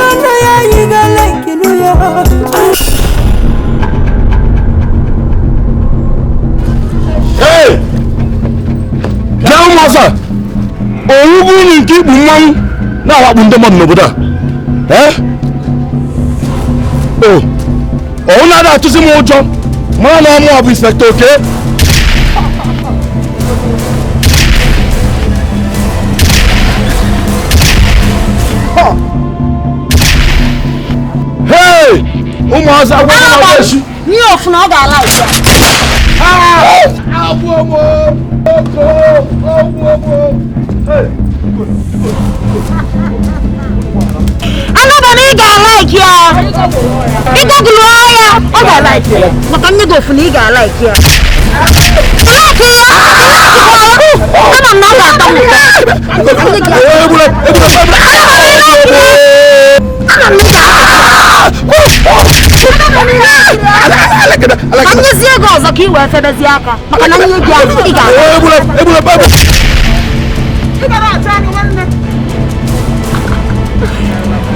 Bụrụ na ya ị ga-like ya. Hey! Bịa ụmụazụ a! Owu bụ unu nke ikpu mmanwụ na-awakpu ndị mmadụ n'obodo a. Ee? O! Ọwụ na-ada atụzi m ụjọ mara na ọmụ a bụ Inspector Oke. Hey! Ụmụazụ agwa m na echi. Nye ofu na ọ ga-ala ugbu a. Anaba m ị ga-alaiki ya. Ị gọgụlụ ya, ọ ga-alaiki ya. Maka nne gị ofu na ị ga-alaiki ya. Laiki ya! Ama m na ọ ga-atọ m ụtọ. Nne gị. Ama m ị ga-alaiki. Ka m nyezie ego ọzọ ka ị wee febezie aka maka na nye gị ahụ ị ga-ala.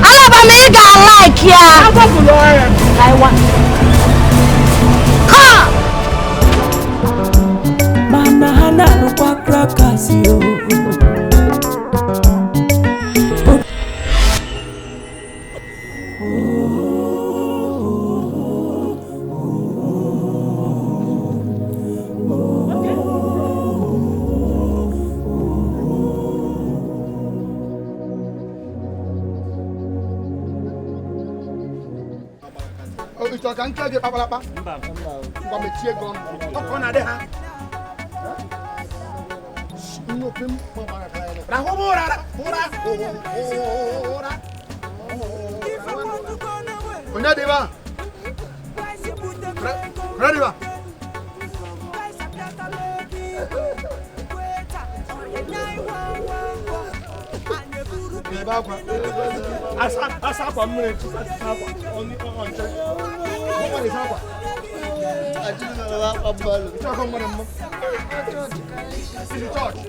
Alaba m ị ga-alaiki ya. Ha! Mana ha na-arụkwa crackers yo. Ịchọ ka nke gị kpakpalakpa? Ngwa mechie gị ọnụ. Ọkụ ọ na-adị ha. Nnukwu m rahụ m ụra ụra ụra. Onye dị ebe a? Onye dị ebe a? Ebe akwa. Asa akwa mmiri asa akwa ọ nche. Ọ na-esa akwa. Ịchọ mmadụ mma. Isi chọọchị.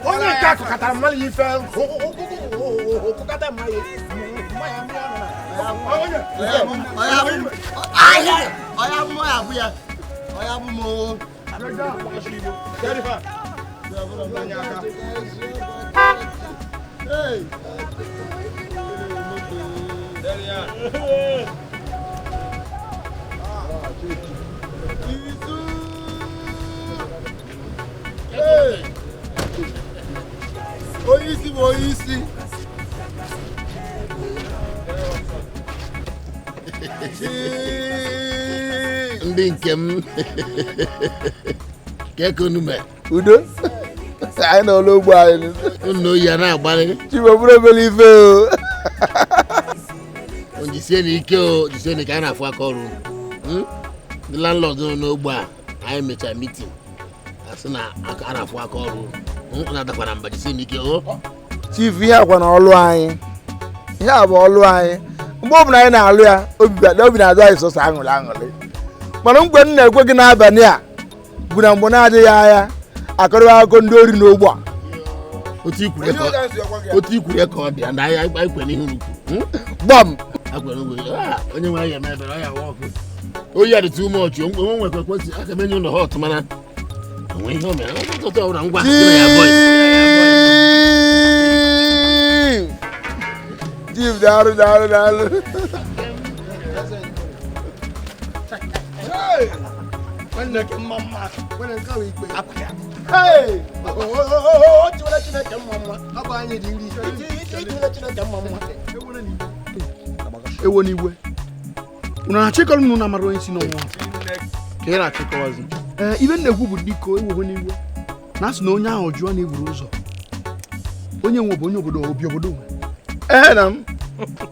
Onye nke a kụkọtara mmadụ ife kụkọta mmadụ Onye isi bụ onye isi. Ndị nke m ka unu mee udo anyị nọ n'ogbe anyị unu oyi a na-agbalị Chief bụrụ obere ife o jisie n'ike o jisie n'ike anyị na-afụ aka ọrụ ndị landlord nọ n'ogbe a anyị mechara meeting asị na a na-afụ aka ọrụ na-adakwa na mba jisie n'ike o Chief ihe akwa na ọlụ anyị ihe a bụ ọlụ anyị mgbe ọbụla anyị na-alụ ya obi na-adụ anyị sọsọ aṅụrị aṅụrị mana mgbe m na-ekwe gị n'abalị a bụ na mgbe na-adịghị anya akọrọ akụkọ ndị ori n'ogbe a otu ikwuru ya ka ọ dị na anyị kwe n'ihu n'ukwu gbam onye nwe anyị eme ebere ọ ya wa ọkụ oyi a dị too much onwe nwekwa ekwentị aka m enye ụlọ họt mana onwe ihe o mere ọtụtụ ọbụla ngwa ya boys Chief daalụ daalụ daalụ Ewo n'iwe unu na-achịkọrọ m na amara onye si n'ọnwa ka ị na-achịkọwazi ee ibe m na-ekwu bụ dịka ewo n'iwe na asị na onye ahụ jụọ na-eburu ụzọ onye nwe bụ onye obodo obi obodo nwe ee na m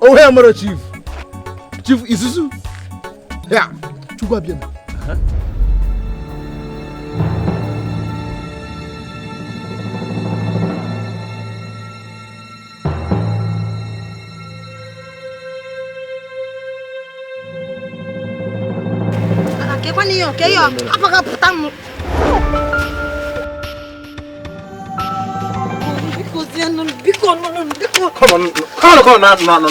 onwe ya mara Chief Chief Isuzu ya Chukwu abịa m. Kekwana ihe oke ya apụta m. Biko no biko. Come on, come on, no,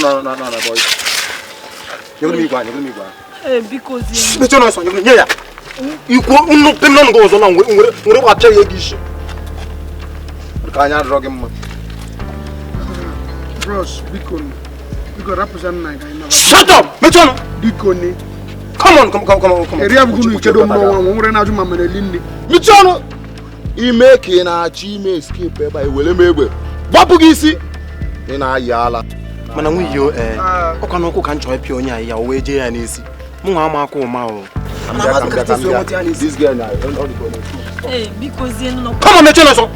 boy. You're gonna be one. Eh, biko zie. Mechie ọnụ ọsọ, nye ya. Ikwu nnu pim n'ọnụ gị ọzọ na nwere apịa ya ego isi. Ka anya adịrọ gị mma. Bros, biko biko rapụza nna gị anyị naba. Shut up! Mechie ọnụ! Biko ni. Come on, come on. Eri abụghị unu ichedo mmọnwụ anwụ nwere na-ajụ ma mere eli nne. Mechie ọnụ! Ime ka ị na-achọ ime escape ebe a ewere m egbe gbapụ gị isi ị na-ayị ala. Mana nwunye o ọka n'ụkwụ ka m chọọ ịpịa onye anyị ya o wee jee ya n'isi. Mụ nwa ama aka ụma o. This girl na Eh, biko zie nụ. Come on, mechie ọnụ ọsọ.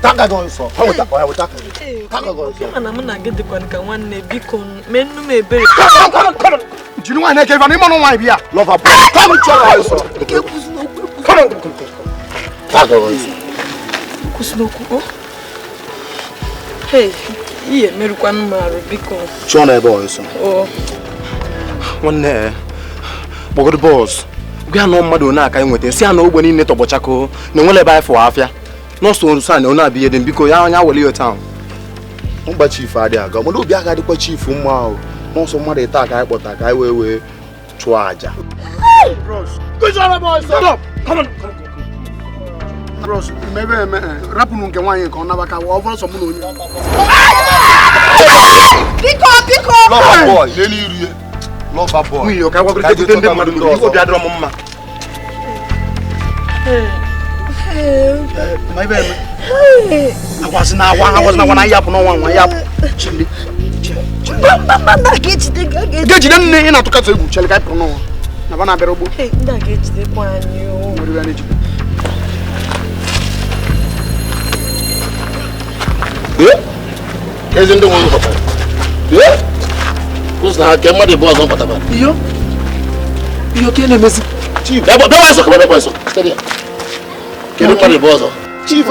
Taka gị ọsọ. Ha weta, ọ ya weta aka gị. Taka gị ọsọ. Mana mụ na gị dịkwa ka nwanne biko mee nnu m ebere. Come on. Jiri nwaanyị na-eke ife na ịmanụ nwaanyị bịa. Lover boy. Come on, chọrọ ọsọ. Come on, come on. Taka gị ọsọ. Kwụsị n'okwu o. Hey, ihe merụkwanụ m arụ biko. Chọọ na ebe ọsọ. O. Nwanne kpọgodo bọọsụ gwa ya na mmadụ one aka nweta si ya na ogbe niile tọgbọchakoo na enwere ebe anyị fụwa afịa nọọsụ nso a na onye abịa dị biko ya anya were ya taụn. Mgba chief adịghị aga mana obi aga adịkwa chief mma ahụ n'ọsọ mmadụ ịta ka anyị kpọta ka anyị wee chụọ aja. Bros, mebe eme rapụnụ nke nwaanyị ka ọ naba ka ọ bụrụ sọ mụ na onye. Biko biko. Lover boy, n'elu iru ya. Lover boy. Nwunye ka gwagoro ndị mmadụ n'obi obi adịrọ m mma. Ma ibe eme. Agwasị na agwa na yapụ n'ọnwa nwa yapụ. Chili. Mba ndị a ga-ejide gị. Ga-ejide nne ị na-atụkatụ egwu chere ka anyị pụrụ n'ọnwa. Na ba na-abịara ugbo. Ndị a ga-ejidekwa anyị o. Nwere iwe na-ejide. Ezi ndị nwe ụzọ. Ụzọ ha ke mmadụ ịbụ ọzọ pụtara. Iyo. Iyo ka na-emezi. Chief, bịa bịa ọsọ, bịa ọsọ. Steady. Kedu mmadụ ịbụ ọzọ? Chief,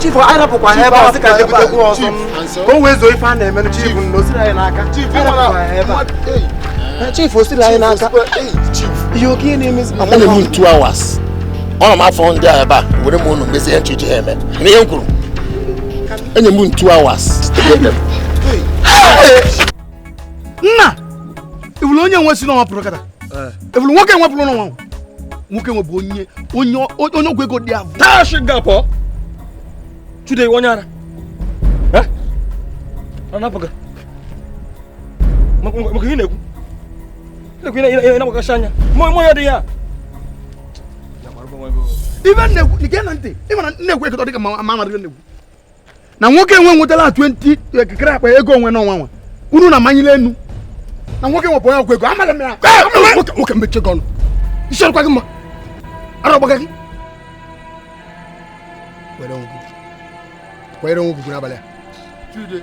Chief, anyị rapụkwa ebe a sị ka jebutekwu ọsọ ka o wee zoo ife a na-emenụ chief na osiri anyị n'aka. Chief, osiri anyị n'aka. Ihe oke ihe na-emezi. Ana m 2 hours. Ọ nọ m afọ ndị a ebe a were m unu mezie nchụ iji ha eme. Ihe m kwuru. Enye m 2 hours to get them. Nna! Ebulu onye nwe si n'ọnwa pụrụ kata. Ebulu nwoke nwe pụrụ n'ọnwa. Nwoke nwe bụ onye onye ọgwụ ego dị avụ. Tashi gapọ. Chude onye ara. Eh? Ọ na-apụga. Maka ihe na-ekwu. Na-ekwu ị na-agbakasị anya. Mụ ya dị ya. Ibe na-ekwu ige na ntị ịma na na-ekwu eketọ dịka ma amara ibe na-ekwu. Na nwoke nwe nwetala 20 kekere akpa ego onwe n'ọnwa nwa. Unu na-amanyile enu. Na nwoke nwe bụ onye ọgwụ ego amara m ya. Nwoke mechie gị ọnụ. Isi ọrụkwa gị mma. Ara ọgbaga gị. Kwanyere onwe gị n'abalị a. Chude,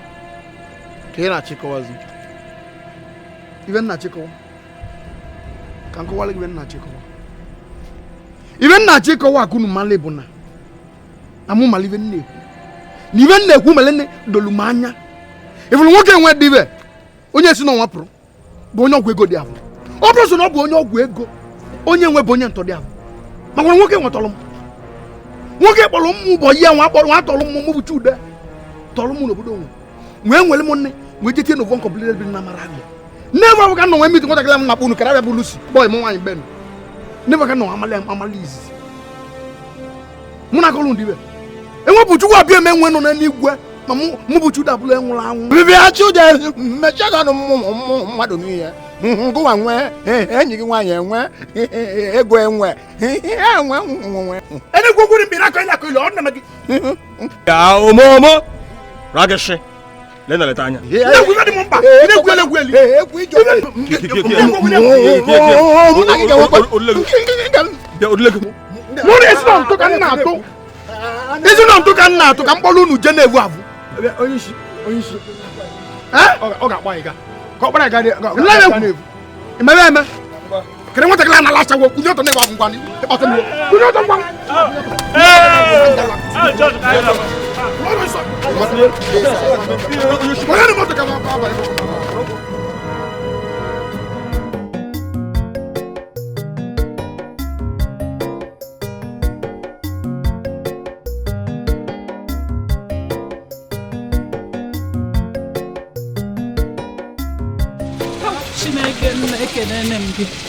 ka ị na-achịkọwazi. Ibe nna achịkọwa. Ka nkọwalị gị ibe nna achịkọwa. Ibe nna achịkọwa akụ unu mmalị bụ na amụ mmalị ibe nna ekwu. Na ibe nna ekwu mele nne dolu m anya. Ifuru nwoke enwe dị ibe onye si n'ọnwa pụrụ bụ onye ọgwụ ego dị ahụ. Ọ bụrụ sọ na ọ bụ onye ọgwụ ego onye nwe bụ onye ntọ dị ahụ. Makwa nwoke nwetọrọ m. Nwoke kpọrọ m ụbọchị ya nwa kpọrọ nwa tọrọ m mụ bụ Chude tọrọ m n'obodo onwe wee nwere m nne wee jetie n'ụvọ nkọpụlere bi na mara abịa n'ebe ọ bụ ka nọ nwee miti nwatakịrị m na-akpọ unu kara abịa bụ Lucy bọị m nwaanyị ben n'ebe ka nọ amali amali izizi mụ na akọlụ ndị ibe enwepụ Chukwu abịa eme nwe nọ n'eluigwe ma mụ bụ Chude abụla enwụrụ anwụ Bịbịa Chude mechie gị ọnụ mmadụ niile ngụwa nwee enyi gị nwaanyị enwe ego enwe enwe nwe. Enegwu ogwuri mbi na-akọ ile akọ ile ọ na-eme gị. Ya omomo rageshi lena leta anya. Enegwu ibe dị m mkpa enegwu enegwu eli. Egwu ije. Mụ na esi na ntụ ka m na-atụ. Esi na ntụ ka m na-atụ ka mkpọrọ unu jee na-evu avụ. Onye isi onye isi. Ọ ga-akpọ anyị gaa. Ka ọ kpara anyị gaa na-evu. Emebe eme. Kere nwatakịrị a na-alacha gwọ kwụnye ọtọ na-ewu avụ ngwa ịkpata m. Kwụnye ọtọ ngwa. Onye moto ka m aba.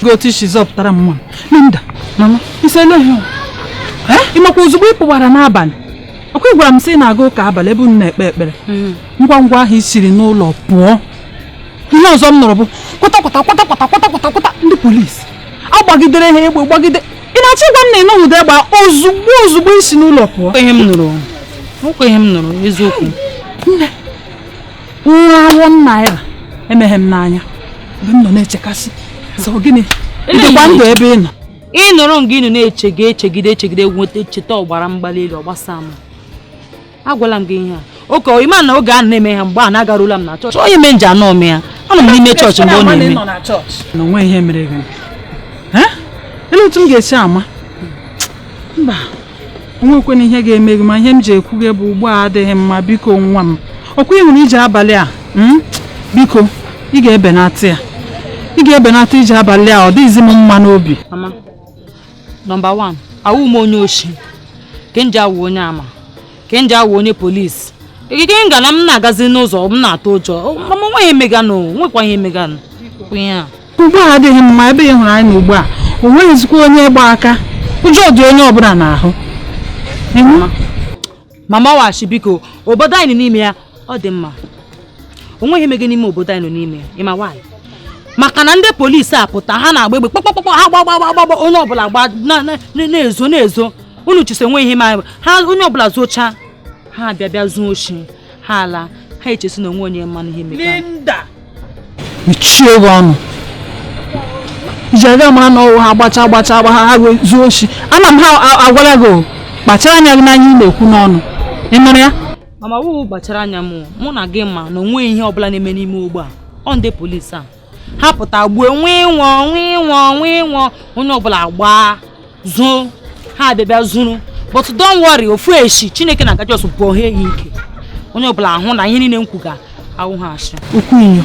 Gị otu isi zọpụtara m nwa Linda, mama, isele ihe ị makwa ozugbo ị pụwara n'abalị ọkwa ị gwara m sị ị na-aga ụka abalị ebe unu na-ekpe ekpere ngwa ngwa ahụ i siri n'ụlọ pụọ ihe ọzọ m nụrụ bụ kwata kwata kwata kwata kwata kwata kwata ndị polisi agbagidere ha egbe gbagide ị na-achọ ịgwa m na ị nụghị ụda egbe ozugbo ozugbo i si n'ụlọ pụọ ihe m nụrụ nwekwa ihe m nụrụ eziokwu nne nwa awọ naira emeghe m n'anya mgbe m nọ na-echekasị sọ gịnị ịdịkwa ndụ ebe ị nọ ị nụrụ nga ị nọ na-echege echegide echegide nweta cheta ọgbara mgbali elu ọgbasa m agwala m gị ihe a oke ịma na oge a na-eme ha mgbe a na-agarula m na chọọchị onye mee nje anọ m ya anọ m n'ime chọọchị mgbe ọ na-eme na onwe ihe mere gị ele otu m ga-esi ama mba onwekwana ihe ga-eme gị ma ihe m ji ekwu gị bụ ugbu a adịghị mma biko nwa m ọkwa ị hụrụ ije abalị a biko ị ga-ebenata ya ị ga-ebenata ije abalị a ọ dịghịzi m mma n'obi mama nọmba 1 awụ m onye oshi ke nje awụ onye ama ke nje awụ onye polisi ikike m ga na m na-agazi n'ụzọ m na-atụ ụjọ mama nwe ihe meganụ nwekwa ihe meganụ ihe a ugbu a adịghị mma ebe ị hụrụ anyị ugbu a o nweghịzikwa onye gba aka ụjọ dị onye ọbụla n'ahụ mama washi biko obodo anyị n'ime ya ọ dị mma o nweghị emege n'ime obodo anyị nọ n'ime ya ịma nwaanyị maka na ndị polisi a pụta ha na-agba egbe kpọkpọkpọ ha gba gba gba gba onye ọbụla gba na-ezo na-ezo unu chise nwe ihe ma ha onye ọbụla zocha ha abịa bịa zuo oshi ha ala ha echesi na onwe onye mmanụ ihe mega Linda mechie gị ọnụ iji aga mara na ọwụ ha gbacha gbacha agba ha zuo oshi ama m ha agwala gị kpachara anya gị n'anya ị na-ekwu n'ọnụ ị nụrụ ya mama wụ gbachara anya m mụ na gị ma na onwe ihe ọbụla na-eme n'ime ogbe a ọ ndị polisi a ha pụta gbuo nwee nwụọ nwee nwụọ nwee nwụọ onye ọbụla gbaa zuo ha abịabịa zuru but don't worry ofu eshi Chineke na agaji ọsọ bụ ha ike onye ọbụla ahụ na ihe niile m kwuga ahụ ha ashị okwu inyo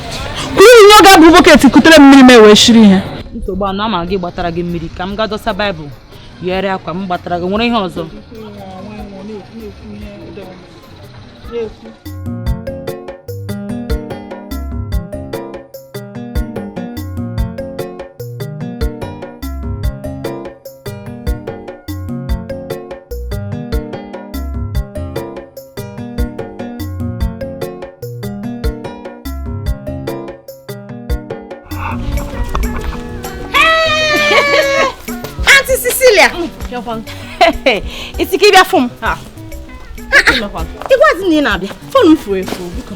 kwuru inyo ga-abụ bọket kutere mmiri ma wee shiri ihe nsogbu anụ ama gị gbatara gị mmiri ka m gaa dọsa baịbụl yigharịa akwa m gbatara gị nwere ihe ọzọ Auntie Cecilia. Isi ka ị bịa fụ m. Ịgwazi na ị na-abịa. Fon m furu efu biko.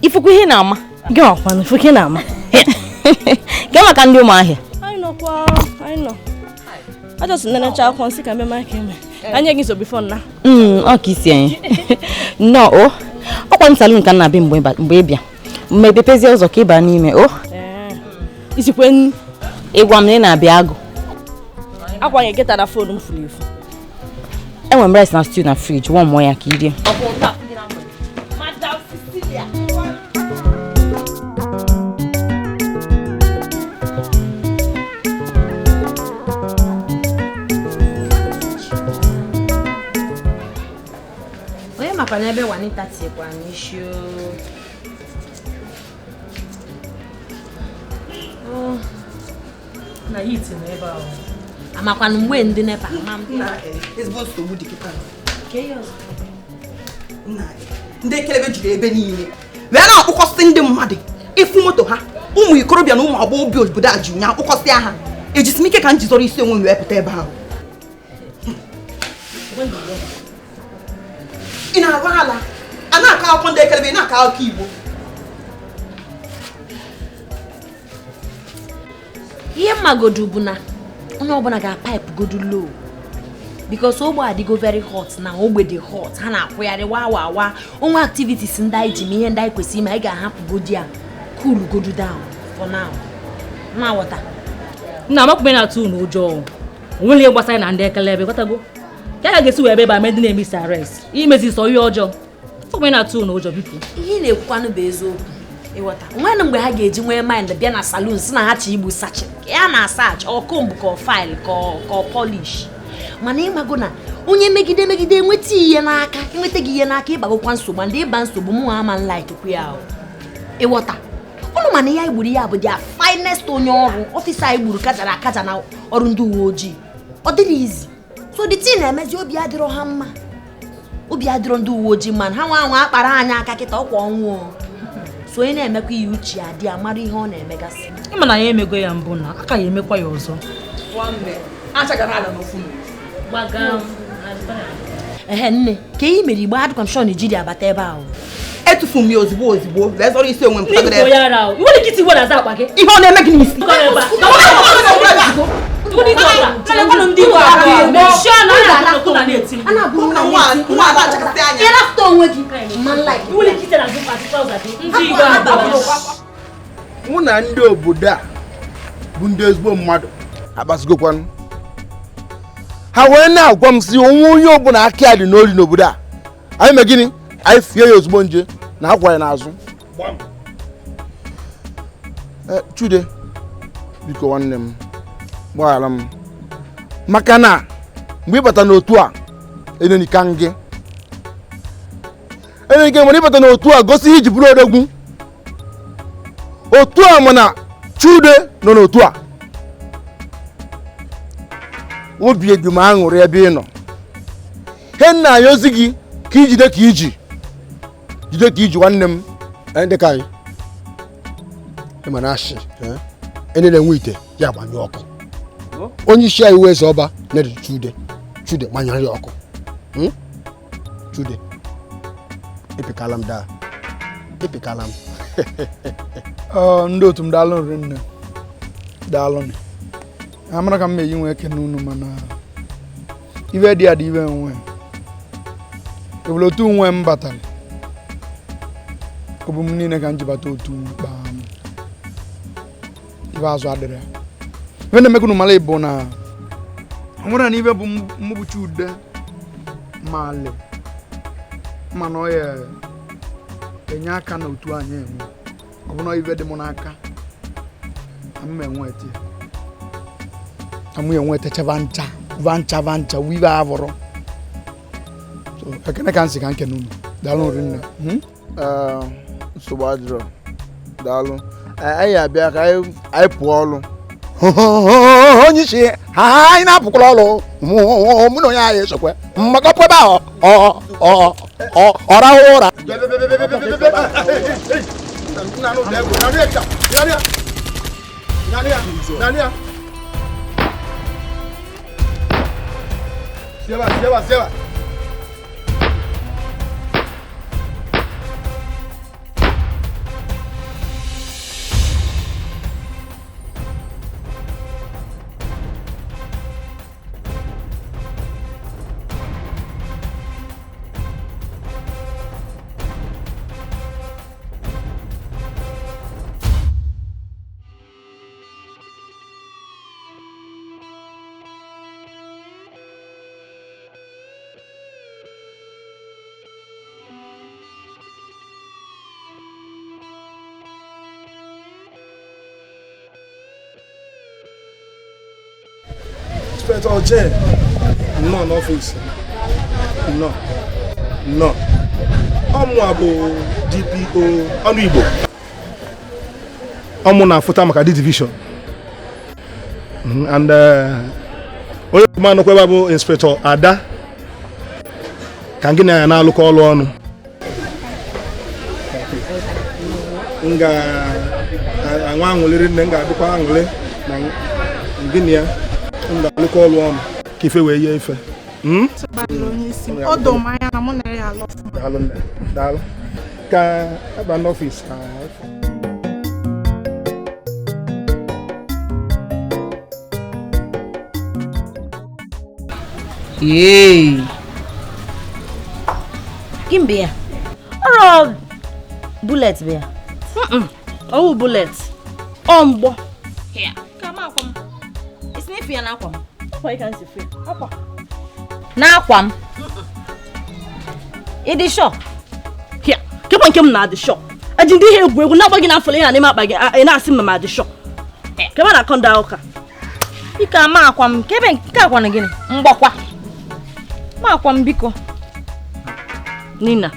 Ifukwu ihe na-ama. Gị ọkwanụ ifu ihe na-ama. Gị maka ndị ụmụahịa. Anyị nọkwa, anyị nọ. Ajọsị nnenecha akwụkwọ nsị ka mmemme aka eme. Anya gị nsogbu fon na. Ọ ka isi anyị. Nnọọ o. Ọkwa m salon ka m na-abịa mgbe ị bịa. Mgbe epepezie ụzọ ka ị baa n'ime o. Isikwe ịgwa m na ị na-abịa agụ. Akwa gị kịta na fon m furu efu. Enwere m rice na stew na friji, wọọ mụọ ya ka ị rie. Onye makwa n'ebe Wanita tinyekwa n'isi o. Na hit nọ ebe ahụ. Amakwanụ mgbe ndị NEPA ama m. Ezigbo nsogbu dị kịta. Ndị ekelebe juru ebe niile wee na-akpụkọsị ndị mmadụ ịfụ moto ha ụmụ ikorobịa na ụmụ agbọghọbịa obodo a ji nya akpụkọsịa ha ejisi m ike ka m ji zọrọ isi onwe m wee pụta ebe ahụ. Ị na-arụ ala a na-akọ akụkọ ndị ekelebe ị na-akọ akụkọ Igbo. Ihe mmagodu bụ na onye ọbụla ga-pipe godu low because ogbe adịgo very hot na ogbe dị hot ha na-akwụgharị wa wa wa onwe activities ndị anyị ji ma ihe ndị anyị kwesịrị ime anyị ga-ahapụ godi ya cool godu down for now. Na wọta nna amakwụbe na-atụ unu ụjọ onweghị ihe gbasara na ndị ekelebe ghọtago ka a ga-esi wee ebe ebe a mee ndị na-eme isi arrest imezi sọ ihe ọjọọ Ọ na-atụ unu ụjọ biko. Ihe ị na-ekwukwanụ bụ eziokwu. Ịghọta nwere mgbe ha ga-eji nwee mind bịa na salon si na ha chọ igbu sachin ya na sach ọ comb ka ọ file ka ọ polish. Mana ịmago na onye megide megide enweta ihe n'aka, enweta gị ihe n'aka, ịbagokwa nsogbu, ndị ịba nsogbu mụ ama nlike kwu ya. Ịghọta ụnụ, mana ihe anyị gburu ya bụ their finest onye ọrụ ọfịsa anyị gburu kajara akaja na ọrụ ndị uwe ojii. Ọ dịrị izi so the thing na-emezi obi adịrọ ha mma, obi adịrọ ndị uwe ojii mma. Ha nwa anwa akpara anyị aka kịta ọkwa ọnwụ. So onye na-emekwa ihe uche adị amara ihe ọ na-emegasị. Ịma na ya emego ya mbụ na aka ya emekwa ya ọzọ. Ehe nne, ka ihe mere igbe adịkwa m shọ na ijiri abata ebe ahụ. Etufu m ya ozugbo ozugbo wee zọrọ isi onwe m. Ihe ọ na-eme gị n'isi. Mụ na ndị obodo a bụ ndị ezigbo mmadụ akpasịgokwanụ ha wee na-agwa m si onwe onye ọbụla aka ya dị n'ori n'obodo a anyị mee gịnị, anyị fie ya ozugbo nje na akwa ya n'azụ. Chude biko nwanne m gbaghara m maka na mgbe ị bata n'otu a enenika gị enenike mana ịbata n'otu a gosi ihe iji bụrụ odogwu otu a, mana Chude nọ n'otu a obi dị m aṅụrị ebe ị nọ. He nna anyị ozi gị ka ijide ka iji jide ka iji nwanne m. Ndị ka anyị ịma na ashị enye na-enwe ite ya gbanyụ ọkụ. Onye isi anyị wee ọba na Chude Chude gbanyere ya ọkụ. Chude epikala m daa, epikala m. Ndị otu m daalụ nri nne, daalụ nne. Amara ka m eyi nwe ekene unu mana ibe dị adị ibe nwe ebule otu nwe m batara ọ bụ m niile ka m ji bata otu nwe kpaa m ibe azụ adịrị ya. Ibe na-emekwa unu mara ịbụ na ọ nwere na ibe bụ mmụbụ Chude mali mana ọ ya enye aka na otu anyị enwe ọ bụ na ibe dị m n'aka na m enwe eti na mụ enwetacha vancha vancha vancha wibe avụrụ. So ekene ka nsị ka nkene unu daalụ rinne. Nsogbu adịrọ, daalụ. Anyị abịa ka anyị pụọ ọlụ. Onye isi anyị na-apụkwala ọlụ mụ na onye anyị esokwe maka ọpụ ebe ahụ ọ rahụ ụra. Seba, seba, seba. Inspector Jen, nnọọ n'ọfịs, nnọọ, nnọọ. Ọmụ bụ DPO ọnụ Igbo. Ọmụ na-afụta maka D division. And onye manụkwa ebe bụ Inspector Ada ka gị na ya na-alụkọ ọlụ ọnụ. M ga-anwa aṅụlịrị nne, m ga-adịkwa aṅụlị na gị na ya m ga-alụkọ ọlụ ọnụ ka ife wee yie ife. Daalụ nne, daalụ. Ka aba n'ọfịs ka Gịnị ya? Ọrụ bullet bụ ya? Ọwụ bullet. Ọ mgbọ. N'akwa m. Ị dị sure? Makwa nke m na-adị shọ. Eji ndị ihe egwu egwu na-agba gị na afọlị ya n'ime akpa gị ị na-asị m ma adị shọ. Ka ebe na-akọ ndị ụka. Biko ama akwa m ka ebe nke akwa na gịnị? Mgbakwa. Ma akwa m biko. Nina.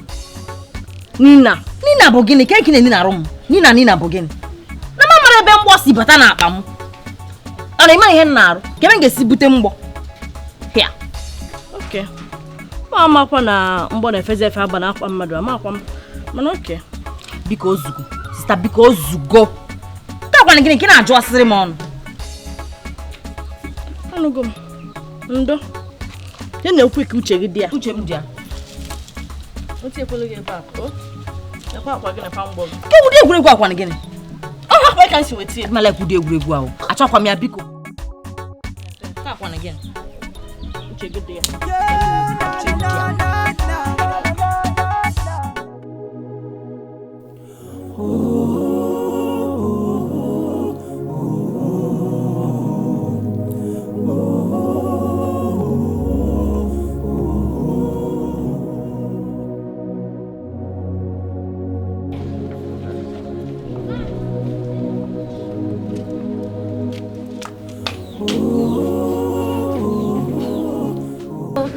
Nina. Nina bụ gịnị? Ka eke na-enina arụ m. Nina Nina bụ gịnị? Na m mara ebe mgbọ si bata n'akpa m. Ọ na-eme ihe m na-arụ. Ka ebe m ga-esi bute mgbọ. Hịa. Okay. Ma amakwa na mgbọ na-efezi efe agba na akwa mmadụ amakwa m. Mana okay. Biko ozugo. Sista biko ozugo. Nke akwa na gịnị ka ị na-ajụ asịrị m ọnụ? Anụgo m. Ndo. Ya na-ekwu ka uche gị dị ya. Uche m dị ya. Otu ekwelu gị ebe a. O. Ekwe akwa gị na fa mgbọ gị. Ke ụdị egwuregwu akwa na gịnị? Ọ hapụ ka m si weta ya. Mala ekwu ụdị egwuregwu ahụ. Achọkwa m ya biko. Nke akwa na gịnị? Uche gị dị ya. Uche m dị ya.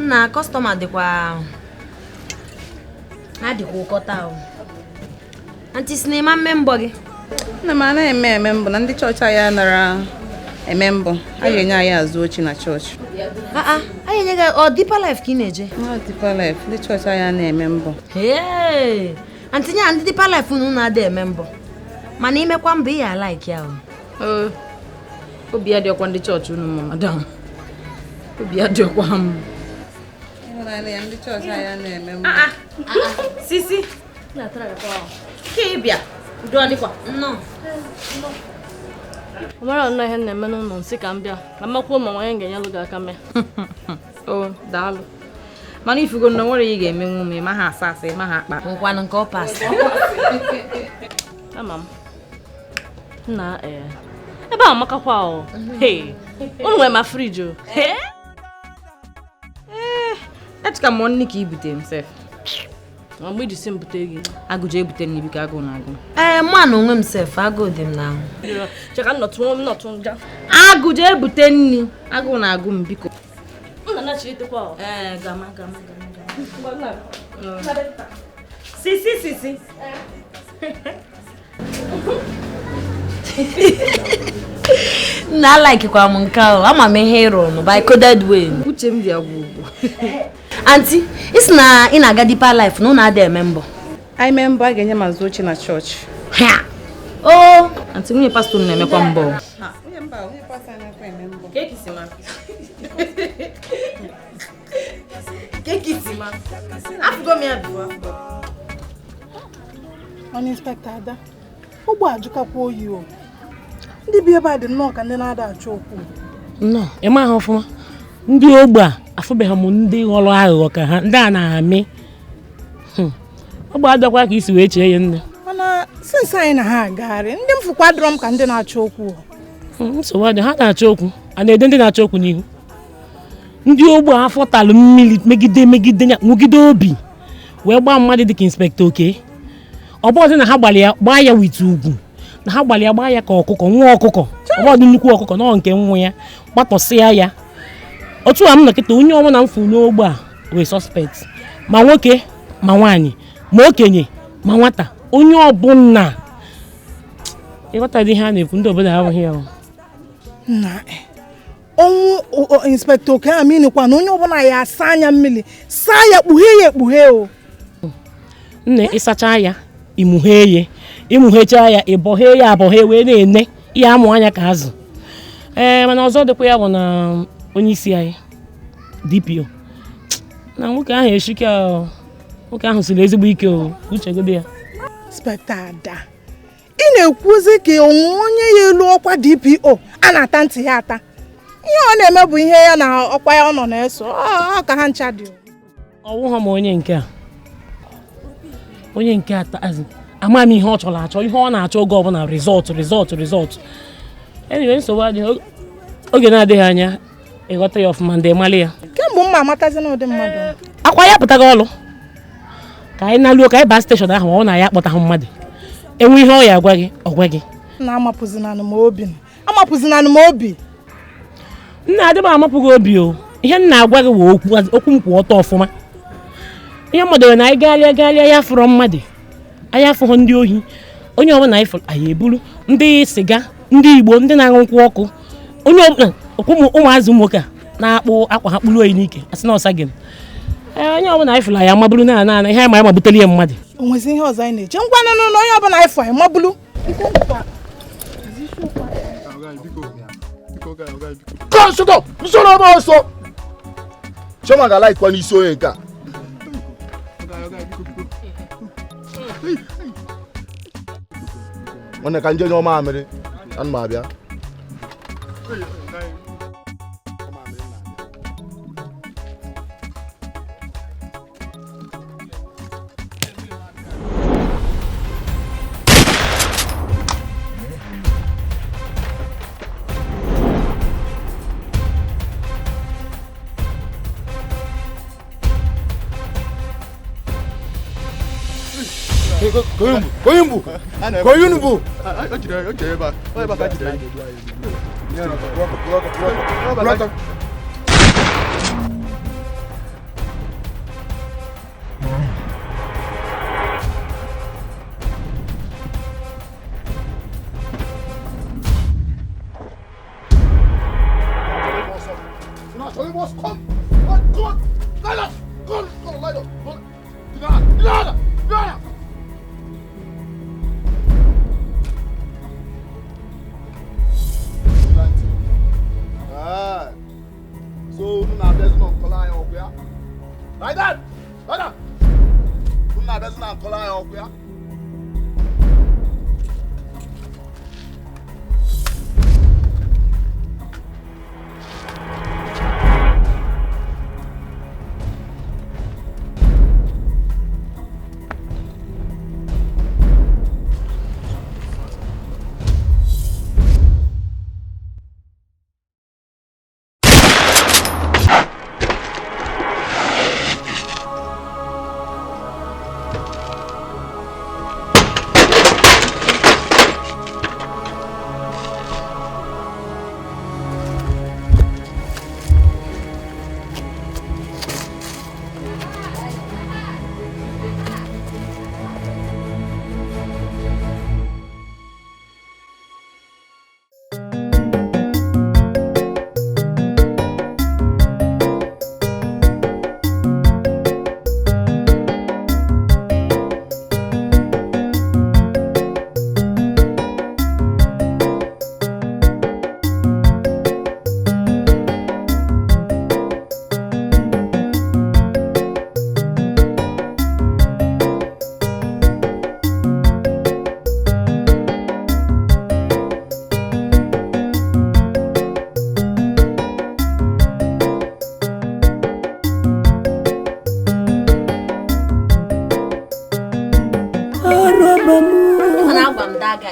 Na kọstọma dịkwa ha dịkwa ụkọta o. Antị si na ịma mme mbọ gị? Nna m anaghị eme eme mbọ na ndị chọọchị anyị anara eme mbọ. A ga-enye anyị azụ ochi na chọọchị. Aa, anyị enye gị ọ Deeper Life ka ị na-eje? Ọ Deeper Life, ndị chọọchị anyị anaghị eme mbọ. Ee, antị nya ndị Deeper Life unu na-ada eme mbọ. Mana imekwa mbọ ị ya like ya o. Obi ya dị ọkwa ndị chọọchị unu mma madam. Obi ya dị ọkwa m. Ndị chọọchị anyị na-eme mbọ. Sisi. Ka ị bịa. Udo adịkwa. Nnọọ. Ọ mara nnọọ ihe m na-eme n'ụlọ nsị ka m bịa ka m makwuo ma nwanyị ga-enyelụ gị aka mee. O, daalụ. Mana ifugo na nwere ị ga-emenwu m, ịma ha asa asa, ịma ha akpa. Nkwanụ nke ọ pas. Ama m. Nna ee. Ebe a amakakwa o. Hey. Unu nwere ma friji o. Hey. Echka m nni ka i bute m sef. Ma mgbe iji si m bute gị. Agụjọ ebute nni biko agụụ na-agụ. Ee, mụ na onwe m sef agụụ dị m n'ahụ. Cheka nnọtụ m nnọtụ nga. Agụjọ ebute nni, agụụ na-agụ m biko. M na-anachitekwa o. Ee, gama gama gama. Sisi sisi. Nna like-kwa m nke ahụ, ama m ihe ịrụ nụ by coded way. Uche m dị agwụ ugwu. Aunty, isi na ị na-aga Deeper Life na ụnụ ada eme mbọ. Anyị mee mbọ a ga-enye m azụ oche na chọọchị. Ha! O! Aunty, nwunye pastọ na-emekwa mbọ. Onye Inspector Ada, ụgbọ ajụkakwa oyi o. Ndị bi ebe a dị nnọọ ka ndị na-ada achọ okwu. Nnọọ, ị ma ha ọfụma. Ndị ogbe a afụbeghị m ndị ghọrọ aghụghọ ka ha ndị a na-amị. Ogbe adọkwa ka isi wee chee ya nne. Mana sinsi anyị na ha agagharị, ndị m fụkwa dọrọ m ka ndị na-achọ okwu. Nsogbu adị, ha na-achọ okwu. A na-ede ndị na-achọ okwu n'ihu. Ndị ogbe a afọ talụ mmiri megide megide ya nwugide obi wee gbaa mmadụ dịka Inspector Oke. Ọ bụghịzi na ha gbalị ya gbaa ya wit ugwu. Na ha gbalị ya gbaa ya ka ọkụkọ nwa ọkụkọ. Ọ bụghị nnukwu ọkụkọ nọ nke nwa ya gbatọsịa ya. Otu a m nọkịta onye ọbụla m fụ n'ogbe a wee suspect ma nwoke ma nwaanyị ma okenye ma nwata onye ọbụla ịghọtadị ihe a na-ekwu ndị obodo abụghị ya. Na ọnwụ Inspector Oke aminikwa na onye ọbụla ya asa anya mmiri saa ya kpughee ya ekpughe o. Nne ịsacha ya imughee ya imughechaa ya ịbọghee ya abọghee wee na-ene ihe amụ anya ka azụ. Ee, mana ọzọ dịkwa ya bụ na onye isi anyị DPO na nwoke ahụ eshike nwoke ahụ siri ezigbo ike o uche gị dị ya. Inspector Ada, ị na-ekwuzi ka onwe onye ya elu ọkwa DPO a na-ata ntị ya ata. Ihe ọ na-eme bụ ihe ya na ọkwa ya ọ nọ na-eso ọ ka ha ncha dị. Ọwụghọ m onye nke a onye nke a ama m ihe ọ chọrọ achọ ihe ọ na-achọ oge ọbụla rizọtụ rizọtụ rizọtụ. Anyway, nsogbu adịghị oge na-adịghị anya ịghọta ya ọfụma ndị mali ya. Kemgbe mma amatazi na ụdị mmadụ. Akwa ya pụtaghị ọlụ. Ka anyị na-alụọ ka anyị baa steshọn ahụ ọ na ya akpọtahụ mmadụ. Enwe ihe ọ ya agwa gị, ọ gwa gị. Na amapụzinanụ m obi. Amapụzinanụ m obi. Nna adị m amapụghị obi o. Ihe m na-agwa gị wụ okwu m kwụ ọtọ ọfụma. Ihe mmadụ na anyị gagharịa gagharịa ya fụrọ mmadụ. Anyị afụghọ ndị ohi. Onye ọbụla anyị fụrụ anyị eburu ndị sịga, ndị Igbo, ndị na-aṅụ nkwụ ọkụ. Onye ọbụla ụmụazị ụmụ nwoke a na-akpụ akwa ha kpụrụ oyi n'ike asị na ọsa gị. Onye ọbụla anyị fụrụ anyị amaburu na ana ihe anyị ma anyị mabutere ya mmadụ. O nwezi ihe ọzọ anyị na-eche ngwa nụ na onye ọbụla anyị fụrụ anyị mabulu. Come, shut up! Shut up also! Chioma ga-alaikwa n'isi onye nke a. Nwanne ka nje nye ọma amịrị, ana m abịa. Koyumbu! Koyumbu!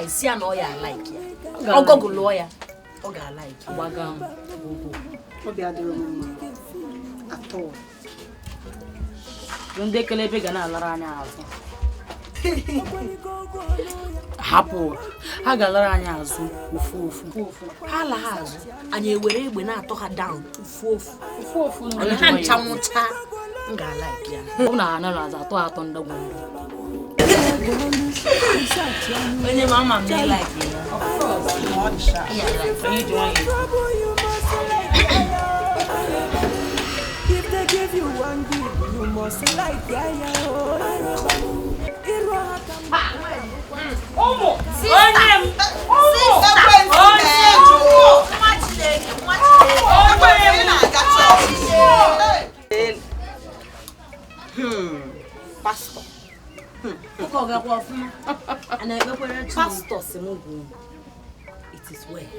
Si na ọ ya like ya. Ọ gọgụlụọ ya, ọ ga-alike ya. Gbaga m. Obi adịrọ m mma atọ. Ndị ekelebe ga na-alara anyị azụ. Hapụ, ha ga-alara anyị azụ ofu ofu. Ha la ha azụ, anyị ewere egbe na-atọ ha down ofu ofu. Ofu ofu. Anyị ha ncha nwụcha, m ga-alike ya. Ọ na ha nara azụ atọ atọ ndagwụ ndụ. Onye mama m na-like ya. If they give you one good, you must like ya. Ụmụ! Onye m! Ụmụ! Pastor. Pastor si m gwa it is well.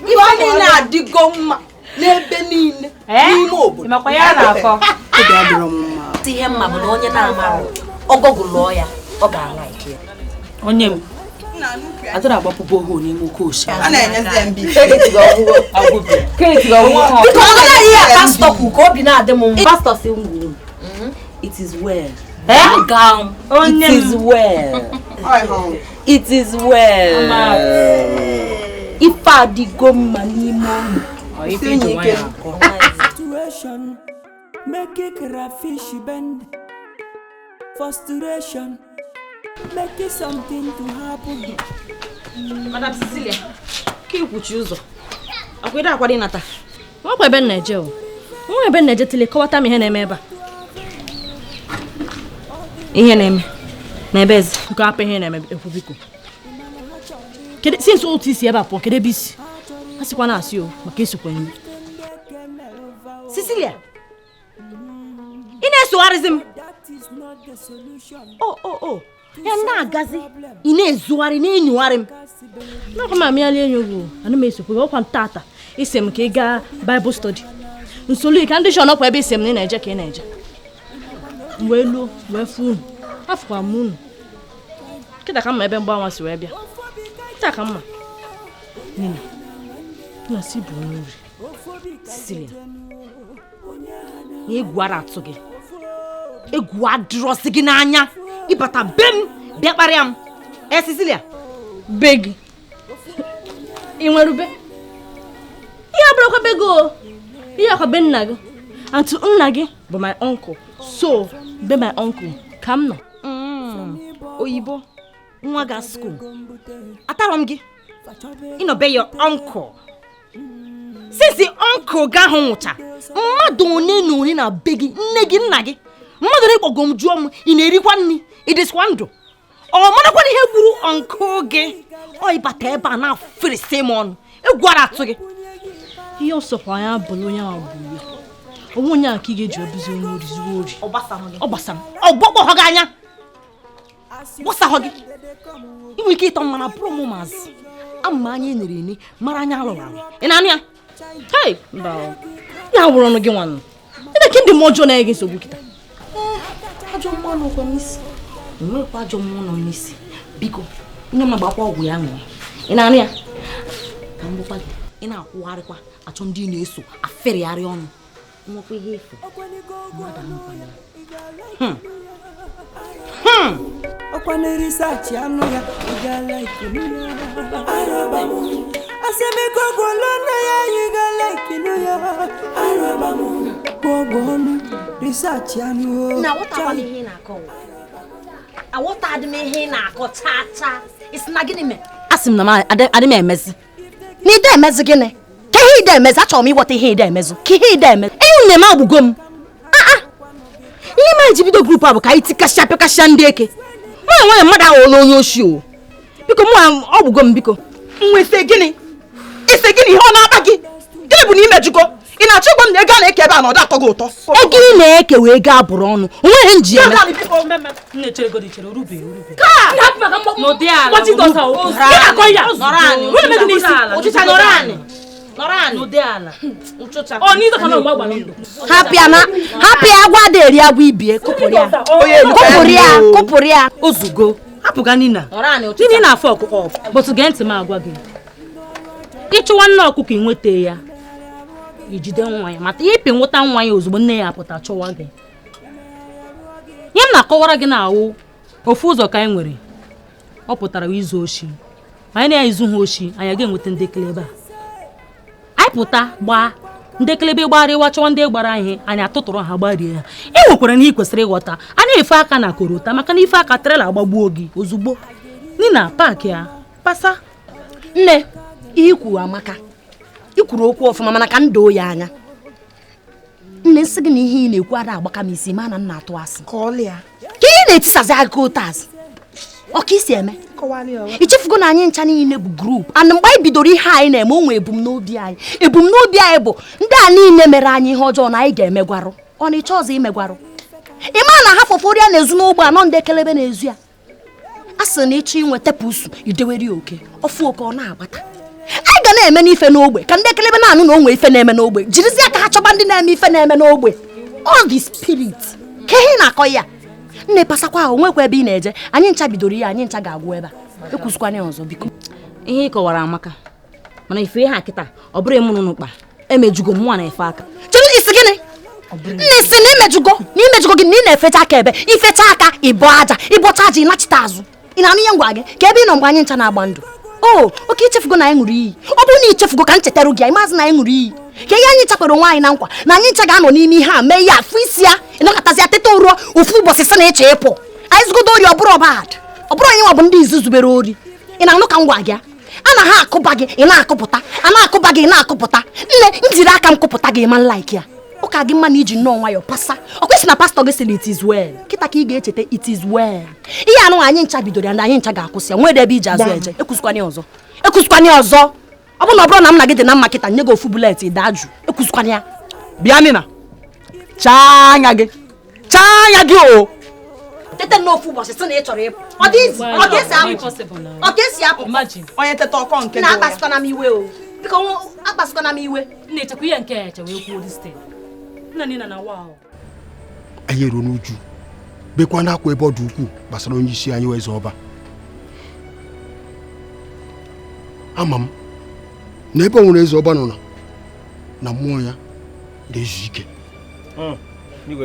Ife niile adịgo mma n'ebe niile n'ime obodo. Obi adịrọ m mma. Ihe mma bụ na onye na-amarụ ọgọgụlụọ ya, ọ ga-alike ya. Onye m adịrọ agbapụ boho n'ime oke osimiri. A na-enyezi ya mbi. Biko ọ gaghị ihe a pastọ kwu ka obi na-adị m mma. Pastọ si m gwa unu, it It is well. It is well. It is well. Ife adịgo mma n'ime ọnụ. Situation make it crayfish bend. Frustration make it something to happen. Madam Cecilia, ka ikwuchi ụzọ. Akwado akwado ịnata. Nwekwa ebe m na-eje o. Nwa ebe m na-eje tile kọwata m ihe na-eme ebe a. Ihe na-eme n'ebe eze. Nke hapụ ihe na-eme ekwu biko. Kedu since otu isi ebe a pụọ kedu ebe isi? A sịkwa na asị o maka esokwa enyi. Cecilia, ị na-esogharịzi m. O ya na-agazi ị na-ezugharị na-enyogharị m. N'ọkwa m amịala enyo gị o, ana m esokwa gị ọkwa m tata isi m ka ị gaa Bible study. Nsolu ka ndị shọn ọkwa ebe isi m na ị na-eje ka ị na-eje. M wee luo wee fụ unu. Afụkwa m unu. Kịta ka mma ebe mgbanwa si wee bịa. Kịta ka mma. Nina, nna si bụ onye ori. Cecilia, na egwu ara atụ gị. Egwu adịrọsị gị n'anya. Ịbata be m bịa kparịa m. Cecilia. Be gị. Ị nwere ube? Ihe abụrụkwa be gị o. Ihe akwa be nna gị. Antụ nna gị bụ my uncle. So, be my uncle ka m nọ. Oyibo, nwa ga school. Atarọ m gị. Ị nọ be your uncle. Since uncle gị ahụ nwụcha, mmadụ one na one na be gị, nne gị, nna gị. Mmadụ na ịkpọgo m jụọ m, ị na-erikwa nri, ị dịsịkwa ndụ. Ọ marakwa na ihe gburu uncle gị. Ọ ịbata ebe a na-afịrịsị m ọnụ. Egwu ara atụ gị. Ihe ọsọkwa ya bụrụ onye ahụ gburu ya. Onwe onye a ka ị ga-eji obizi onye ori zuo ori. Ọ gbasara m. Ọ gbọkpọghọ gị anya. Gbasahọ gị. Ị nwere ike ịtọ m mana bụrụ m ụmụazị. Ama anya enere ene mara anya alụrụ alụ. Ị na-anụ ya? Hei, mba o. Ya wụrụ ọnụ gị nwanụ. Ebe ka ndị mmụọ ọjọọ na-enye gị nsogbu kịta. Ajọ mmụọ nọkwa n'isi. Enwerekwa ajọ mmụọ nọ n'isi. Biko, onye m agbakwa ọgwụ ya ṅụọ. Ị na-anụ ya? Ka m gwakwa gị, ị na-akwụgharịkwa achọ ndị na-eso afịrịgharị ọnụ. Nwekwa ihe efu. Mmadụ anụkwana ya. Ọkwa na research anụ ya, ị ga-like nụ ya. Arọba m. Asị m gọgụlụ ọnụ ya, ị ga-like nụ ya. Arọba m. Gbọgbọ ọnụ, research anụ o. Na aghọtakwa m ihe ị na-akọ. Aghọtadị m ihe ị na-akọ chaa chaa. Ị sị na gịnị mere? Asị m na m adị m emezi. Na ide emezi gịnị? Ka ihe ide emezi, achọrọ m ịghọta ihe ide emezi. Ka ihe ide emezi. Enyi nne m agbụgo m. Ihe mere ji bido grupu a bụ ka anyị tikasịa pịakasịa ndị eke. Mụ na nwanyị mmadụ aghọọla onye oshi o. Biko mụ ọ gbụgo m biko. Nwa ise gịnị? Ise gịnị ihe ọ na-akpa gị? Gịnị bụ na imejụgo? Ị na-achọ ịgwa m na ego a na-eke ebe a na ọ dị atọ gị ụtọ? Ego ị na-eke wee gaa abụrụ ọnụ. O nweghị nji eme. Hapụ ya agwa ada eri agwa ibie. Kụpụrụ ya. Kụpụrụ ya, kụpụrụ ya. Ozugo. Hapụga Nina. Nina na-afọ ọkụkọ. Bọtụ gee ntị m agwa gị. Ịchụwa nne ọkụkọ inweta ya. Ijide nwa ya mata ịpị nweta nwa ya ozugbo nne ya apụta chọwa gị. Ihe m na-akọwara gị na-awụ ofu ụzọ ka anyị nwere. Ọ pụtara izu oshi. Anyị na-ezu ha oshi, anyị ga-enweta ndị kelebe a. Anyị pụta gbaa ndị kelebe gbarịwa chọwa ndị gbara ihe anyị atụtụrụ ha gbarie ha. Ị nwekwara na ị kwesịrị ịghọta a na-efe aka na korota maka na ife aka trela agbagbuo gị ozugbo. Nina paakị ya pasa. Nne, ihe i kwuru amaka. I kwuru okwu ọfụma mana ka m doo ya anya. Nne nsị gị na ihe ị na-ekwu ada agbaka m isi ma na m na-atụ asị. Ka ị na-etisazi aka otu azụ. Ọ ka isi eme? Ichefugo na anyị ncha niile bụ grup and mgbe anyị bidoro ihe anyị na-eme o nwee ebumnobi anyị. Ebumnobi anyị bụ ndị a niile mere anyị ihe ọjọọ na anyị ga-emegwarụ. Ọ na ịchọ ọzọ imegwarụ. Ị ma na ha fọfọrọ ya na-ezu n'ogbe anọ ndị ekelebe na-ezu ya. A sị na ịchọ inwe tepụsụ idewere ya oke ọfụ oke ọ na-agbata. Anyị ga na-eme n'ife n'ogbe ka ndị ekelebe na-anụ na o nwee ife na-eme n'ogbe jirizie aka ha chọba ndị na-eme ife na-eme n'ogbe. All the spirit ka ihe na-akọ ya. Nne pasakwa ahụ nwekwa ebe ị na-eje. Anyị ncha bidoro ihe anyị ncha ga-agwụ ebe a. Ekwuzikwana ya ọzọ biko. Ihe ị kọwara amaka mana ife ihe a kịta ọ bụrụ mụ n'ụkpa emejugo m nwa na efe aka. Chere isi gịnị? Nne sị na imejugo na imejugo gị na ị na-efecha aka ebe ifecha aka ịbọ aja ịbọcha aja ịnachite azụ. Ị na-anụ ihe ngwa gị ka ebe ị nọ mgbe anyị ncha na-agba ndụ. O oke ichefugo na anyị ṅụrụ iyi. Ọ bụrụ na ichefugo ka m chetara gị anyị maazị na anyị ṅụrụ iyi. Ka ihe anyị chakwara onwe anyị na nkwa na anyị ncha ga-anọ n'ime ihe a mee ihe afụ isi ya ịnọkọtazi ya teta ụrụọ ofu ụbọchị sị na ịchọ ịpụ. Anyị zụgodo ori ọ bụrụ ọbad. Ọ bụrụ anyị nwa bụ ndị izu zubere ori. Ị na-anụ ka m gwa gị a na ha akụba gị ị na-akụpụta a na-akụba gị ị na-akụpụta. Nne m jiri aka m kụpụta gị ma like ya. Ụka gị mma na iji nnọọ nwayọọ pasa. Ọ kwesị na pastọ gị sịrị it is well. Kịta ka ị ga-echeta it is well. Ihe anụ anyị ncha bidoro ya na anyị ncha ga-akwụsị ya. Nwere ebe iji azụ eje. Ekwusịkwana ọzọ. Ekwusịkwana ọzọ. Ọ bụrụ na ọ bụrụ na m na gị dị na mma kịta nye gị ofu bulet daa jụ. Ekwusịkwana ya. Bịa Nina. Chaa anya gị. Chaa anya gị o. Tete n'ofu ụbọchị sị na ị chọrọ ịpụ. Ọ dị izi. Ọ ga-esi apụ. Ọ ga-esi apụ. Onye tete ọkọ nke gị. Na-akpasịkwana m iwe o. Biko akpasịkwana m iwe. Na-echekwa ihe nke eche wee kwuo this thing. Anyị eruo n'uju bekwa n'akwa ebe ọ dị ukwuu gbasara onye isi anyị eze ọba. Ama m na ebe ọ nwere eze ọba nọ na mmụọ ya na-ezu ike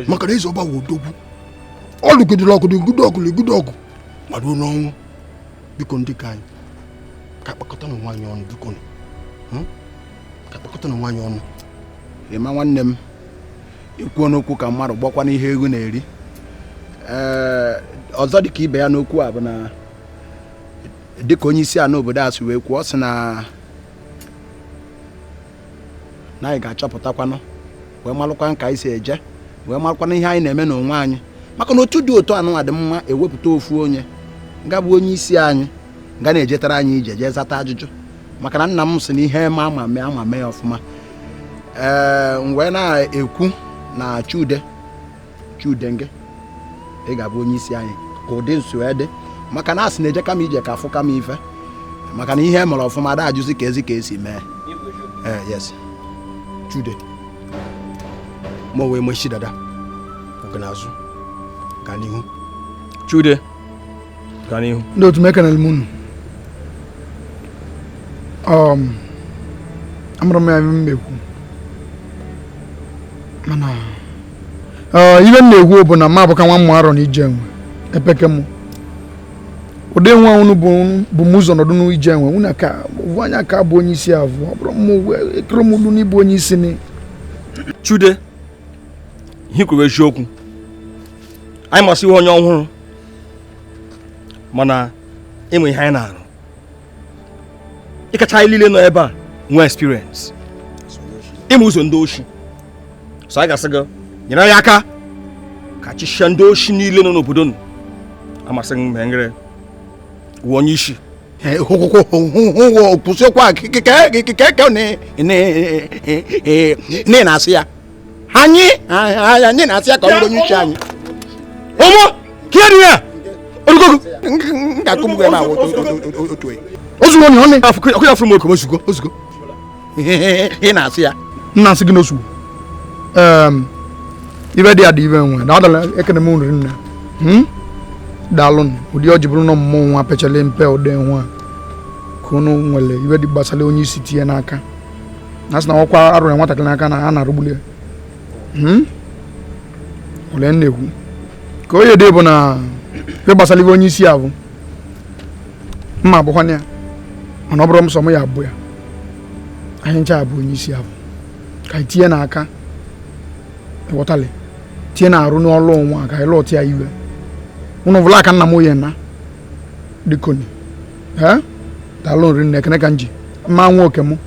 maka na eze ọba wụ odogwu. Ọ lụgidere ọgụ lụgide ọgụ lụgide ọgụ ma ruo n'ọnwụ. Biko ndị ka anyị ka kpakọta n'onwe anyị ọnụ biko ka kpakọta n'onwe anyị ọnụ. Ịma nwanne m ikwuo n'okwu ka mmadụ gbakwa n'ihe ego na-eri. Ee, ọzọ dịka ibe ya n'okwu a bụ na dịka onye isi a n'obodo a si wee kwuo, ọ sị na anyị ga-achọpụtakwanụ wee malụkwa nka anyị si eje wee malụkwana ihe anyị na-eme n'onwe anyị maka na otu dị otu anụnwa dị mma ewepụta ofu onye nga bụ onye isi anyị nga na-ejetara anyị ije jee zata ajụjụ maka na nna m sị na ihe ma ama mee ama mee ọfụma. Ee, m wee na-ekwu na Chude Chude nge ị ga-abụ onye isi anyị ka ụdị nso ya dị maka na asị na-eje kama ije ka afụ kama ife maka na ihe mere ọfụma ada ajụzi ka ezi ka esi mee. Ee, yes Chude ma wee mechi dada oge n'azụ gaa n'ihu. Chude gaa n'ihu. Ndị otu m ekenere m unu. Amụrụ m ya m ekwu mana ibe m na-ekwu bụ na m abụka nwa mmụ arọ na ije enwe epeke m ụdị nwa unu bụ m ụzọ nọdụ n'ije enwe unu ka ụvụ anya ka bụ onye isi avụ ọ bụrụ m ekere m ulu n'ịbụ onye isi ni. Chude ihe kwuru eziokwu. Anyị masị ihe onye ọhụrụ mana ịmụ ihe anyị na-arụ ịkacha anyị niile nọ ebe a nwee experience ịmụ ụzọ ndị oshi so anyị ga-asị gị nyere anyị aka ka chịchịa ndị oshi niile nọ n'obodo nụ. Amasị m ma wụ onye isi. Kwụsịkwa na na-asị ya anyị anyị na-asị ya ka ọ bụrụ onye isi anyị. Omo kiri ya orugogo ga-akụ m ebe a otu ozugbo na ọnị ọkụ ya fụrụ m oku ozugbo ozugbo ị na-asị ya m na-asị gị n'ozugbo. Ibe dị adị ibe nwe na adala ekene m nri nne daalụ ụdị ọ ji bụrụ na ọmụmụ nwa pechara mpe ụdị nwa ka unu nwere ibe dị gbasara onye isi tinye n'aka na sị na ọkwa arụrụ nwatakịrị n'aka na a na-arụgbuli ya. Ole na-ekwu ka onye dị bụ na ibe gbasara ibe onye isi ahụ mma abụkwana ya mana ọ bụrụ m sọ m ya abụ ya anyị ncha abụ onye isi ahụ ka anyị tinye n'aka ịghọtali tinye na-arụ n'ọlụ onwe ka anyị lụọta ya iwe unu bụla aka nna m oye na dịkoni daalụ nri nne ekene ka m ji mma nwa oke m.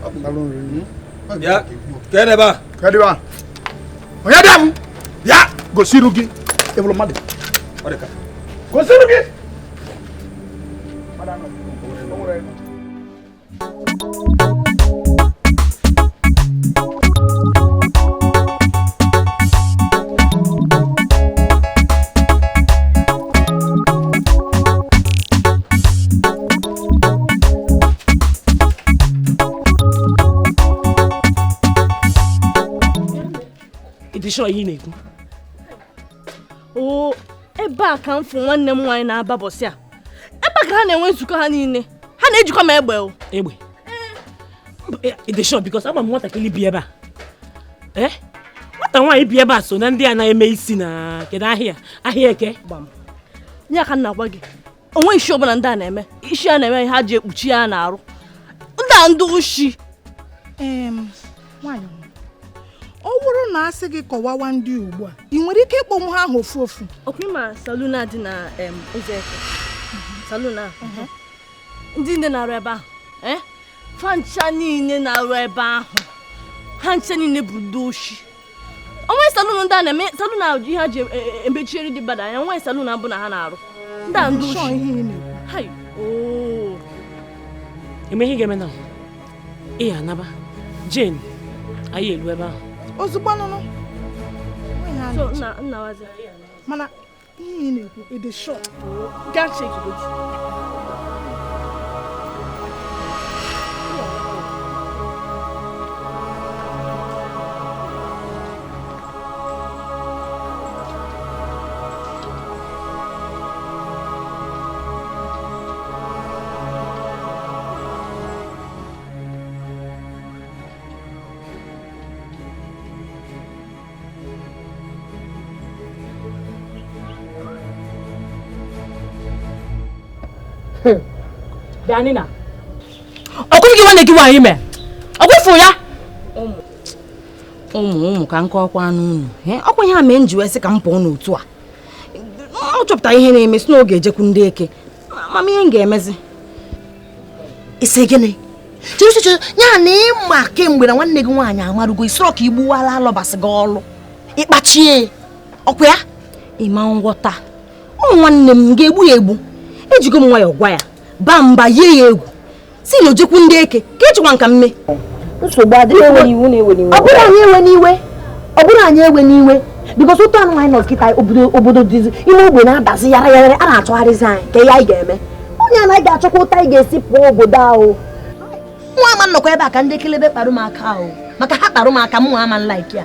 Onye bịa m bịa gosiru gị ịbụrụ mmadụ gosiru gị. O ebe a ka m fụ nwanne m nwaanyị na-aba bọsị a ebe a ka ha na-enwe nzukọ ha niile ha na-ejikwa m egbe o egbe ịdị sure because ama m nwatakịrị bi ebe a. Nwata nwaanyị bi ebe a so na ndị a na-eme isi na kedu ahịa ahịa eke. Nye ka m na-agwa gị, onwe isi ọbụla ndị a na-eme, isi a na-eme ha ji ekpuchi ya na-arụ. Ndị a ndị oshi. Nwaanyị, ọ bụrụ na asị gị kọwawa ndị ugbu a, ị nwere ike ịkpọnwụ ha ahụ ofu ofu? Ọkwa ịma salon a dị na ụzọ eke. Salon a. Ndị nne na-arụ ebe ahụ, fancha niile na-arụ ebe ahụ, ha ncha niile bụ ndị oshi. Onwe salon ndị a na-eme, salon a ihe ha ji emechieri dị bada anya, onwe salon abụ na ha na-arụ. Ndị a ndị oshi. Hai, oo. Eme ihe ga-eme na ị anaba Jane, anyị elu ebe ahụ. Ozugbo nụnụ. So nna nna wazi. Mana ihe ị na-ekwu, it is short. Gaa check it. Danina, ọkwa gị nwanne gị nwaanyị mee ọgwụfụ ya ụmụ ụmụ ka nke ọkwa anụ unu ọkwa ihe a mee m ji wee sị ka m pụọ n'otu a. Ọ chọpụtara ihe na-eme si n'oge ejekwu ndị eke mama ihe m ga-emezi. Isi gịnị chere ya na ịma kemgbe na nwanne gị nwaanyị amarugo isoro ka igbuwala alọbasị gị ọlụ ịkpachie ọkwa ya ịma nghọta ụmụ nwanne m ga-egbu ya egbu. Ejigo m nwayọọ gwa ya ba mba yie ya egwu si na ojekwu ndị eke ka echekwa nka mme nsogbu adịghị. Ewe n'iwe na-ewe n'iwe, ọ bụrụ anyị ewe n'iwe, ọ bụrụ anyị ewe n'iwe bikos otu anụ anyị nọ kịta obodo dịzi ime ogbe na-adazi yara yara, a na-achọgharịzi anyị ka ihe anyị ga-eme. Onye anaghị ga-achọkwa ụta anyị ga-esi pụọ obodo ahụ. Nwa ama nnọkọ ebe a ka ndị ekelebe kparụ m aka ahụ, maka ha kparụ m aka m nwa ama nlaiki ya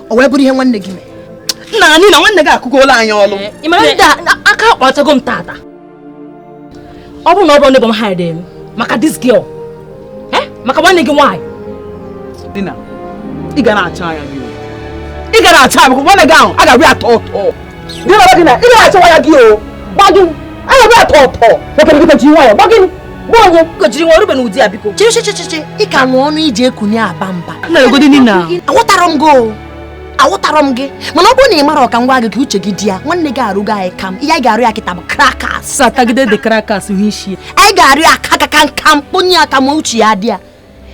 o wee bụrụ ihe nwanne gị mere. Nna anyị na nwanne gị akụgola anyị ọlụ. Ị mara ndị aka akpọchago m tata. Ọ bụrụ na ọ bụrụ na ebe m hide m maka this girl, maka nwanne gị nwaanyị. Dina, ị ga na-acha anya gị. Ị ga na-acha maka nwanne gị ahụ a ga-abịa atọ ụtọ. Dina, Dina, ị ga na-achawa ya gị o. Gba gị, a ga-abịa atọ ụtọ. Nwoke gị jiri nwayọọ, gba gị. Gba onye gojiri nwa orube na ụdị ya biko. Chere chere chere, ị ka nwe ọnụ iji ekunye aba mba. Nna egodi Nina. Aghọtara m gị o. Aghọtara m gị. Mana ọ bụrụ na ị mara ọka ngwa gị ka uche gị dị ya, nwanne gị arụgo anyị kam. Ihe anyị ga-arụ ya kịta bụ crackers. Satagide the crackers hụ isi. Anyị ga-arụ ya aka ka nka mkponye aka ma uche ya dị ya.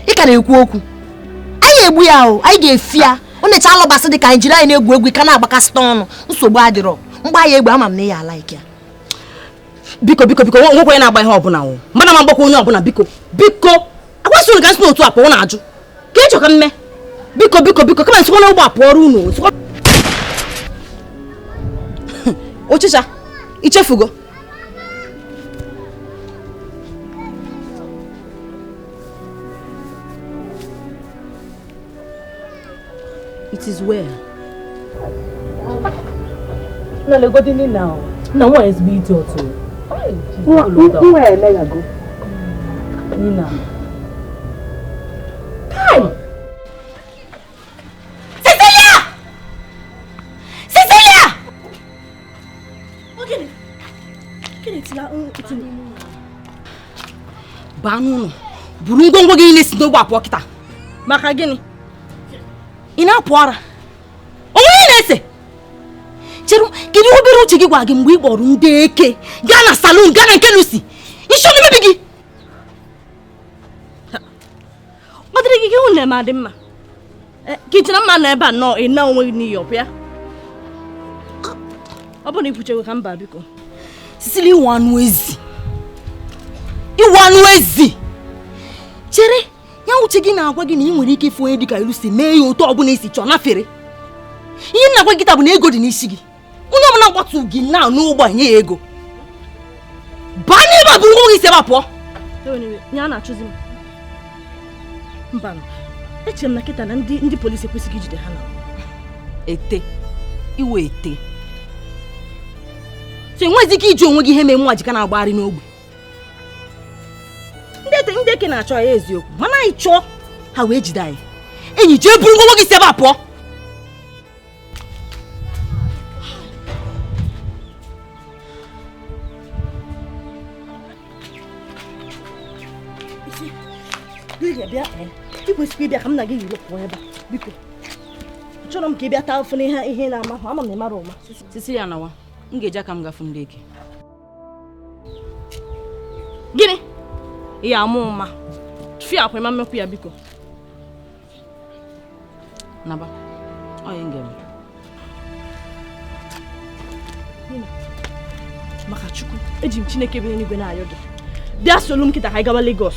Ị ka na-ekwu okwu. Anyị egbu ya o, anyị ga-efi ya. Ọ na-eche alọbasị dị ka anyị jiri anyị na-egwu egwu ka na-agbakasịta ọnụ. Nsogbu adịrọ. Mgba ya egbe ama m na ya ala ike ya. Biko biko biko, nwekwa onye na-agba ihe ọbụla o. Mana ma mgbakwa onye ọbụla biko. Biko, akwasị unu ka nsị n'otu a pụọ na-ajụ. Ka ịchọ ka mme. Biko biko biko, kama nsịkwa n'ụgbọ apụ ọrụ unu. Ọchịcha, ichefugo. It is well. Na legodi Nina o. Na nwa ezigbo ite otu. Nwa emegago. Nina. Kai! Cecilia! Cecilia! Ogene. Gịnị tila ntị? Baa n'ụlọ, buru ngwongwo gị niile si n'ogbe apụọ kịta. Maka gịnị? Ị na-apụ ara. Onwe onye na-ese? Chere, kedu obere uche gị gwa gị mgbe ị kpọrọ ndị eke gaa na salon gaa na nke Lucy? Isi ọ na-emebi gị? Ọ dịrị gị hụ na eme adị mma. Ka ị chere mma nọ ebe a nọ ị na onwe gị n'iyi ọpụ ya? Ọ bụrụ na ikwuchego ka mba biko. Cecilia, ịwụ anụ ezi. Ịwụ anụ ezi. Chere, ya uche gị na-agwa gị na ị nwere ike ịfụ onye dịka Lucy mee ya otu ọbụla isi chọọ nafere. Ihe na-agwa gị taa bụ na ego dị n'isi gị. Onye ọbụla gbatu gị na n'ụgbọ nye ya ego. Baa n'ebe a bụrụ nwa gị si ebe a pụọ. Ya na-achụzi m. Mba, echere m na kịta na ndị polisi ekwesịghị ijide ha na. Ete, iwe ete. So enweghịzi ike iji onwe gị ihe mee nwa ji ka na-agbagharị n'ogbe. Ndị eke na-achọ ya eziokwu, mana anyị chọọ ha wee jide anyị. Enyi, jee buru ngwongwo gị si ebe a pụọ. Lilia bịa ị kwesịrị ịbịa ka m na gị yiri pụọ ebe a biko achọrọ m ka ị bịa taa ofe n'ihe ihe na-ama ama m na ị mara ụma. Cecilia nawa m ga-eji aka m gafu ndị eke. Gịnị? Ị ama ụma tụfịa akwa ịma mmekwu ya biko. Naba ọ ya ga-eme. Maka Chukwu eji m Chineke bi n'eluigwe na-ayọ gị bịa solu m kịta ka anyị gawa Lagos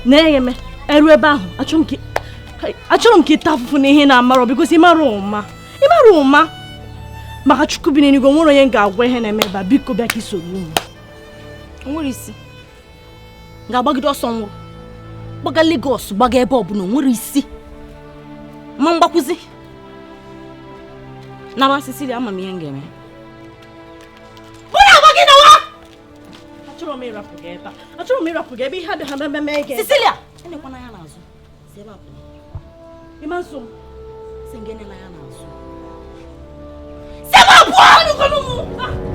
na-enye m eru ebe ahụ achọrọ m ka ịta afụfụ n'ihe na-amarọ bikos ịmara ụma ịmara ụma maka Chukwu bi n'eluigwe nwere onye m ga-agwa ihe na-eme ebe a biko bịa ka isoro ụmụ. Nwere isi ga-agbagide ọsọ nwụrụ gbaga Lagos gbaga ebe ọbụla nwere isi ma mgbakwuzi naba Cecilia ama m ihe m ga-eme. Achọrọ m ịrapụ gị ebe a. Achọrọ m ịrapụ gị ebe ihe adịghị mmemme gị. Cecilia, enekwana ya n'azụ. Si ebe a pụọ. Ịma nso m. Si ngene na ya n'azụ. Si ebe a pụọ! Anụkwanụ m!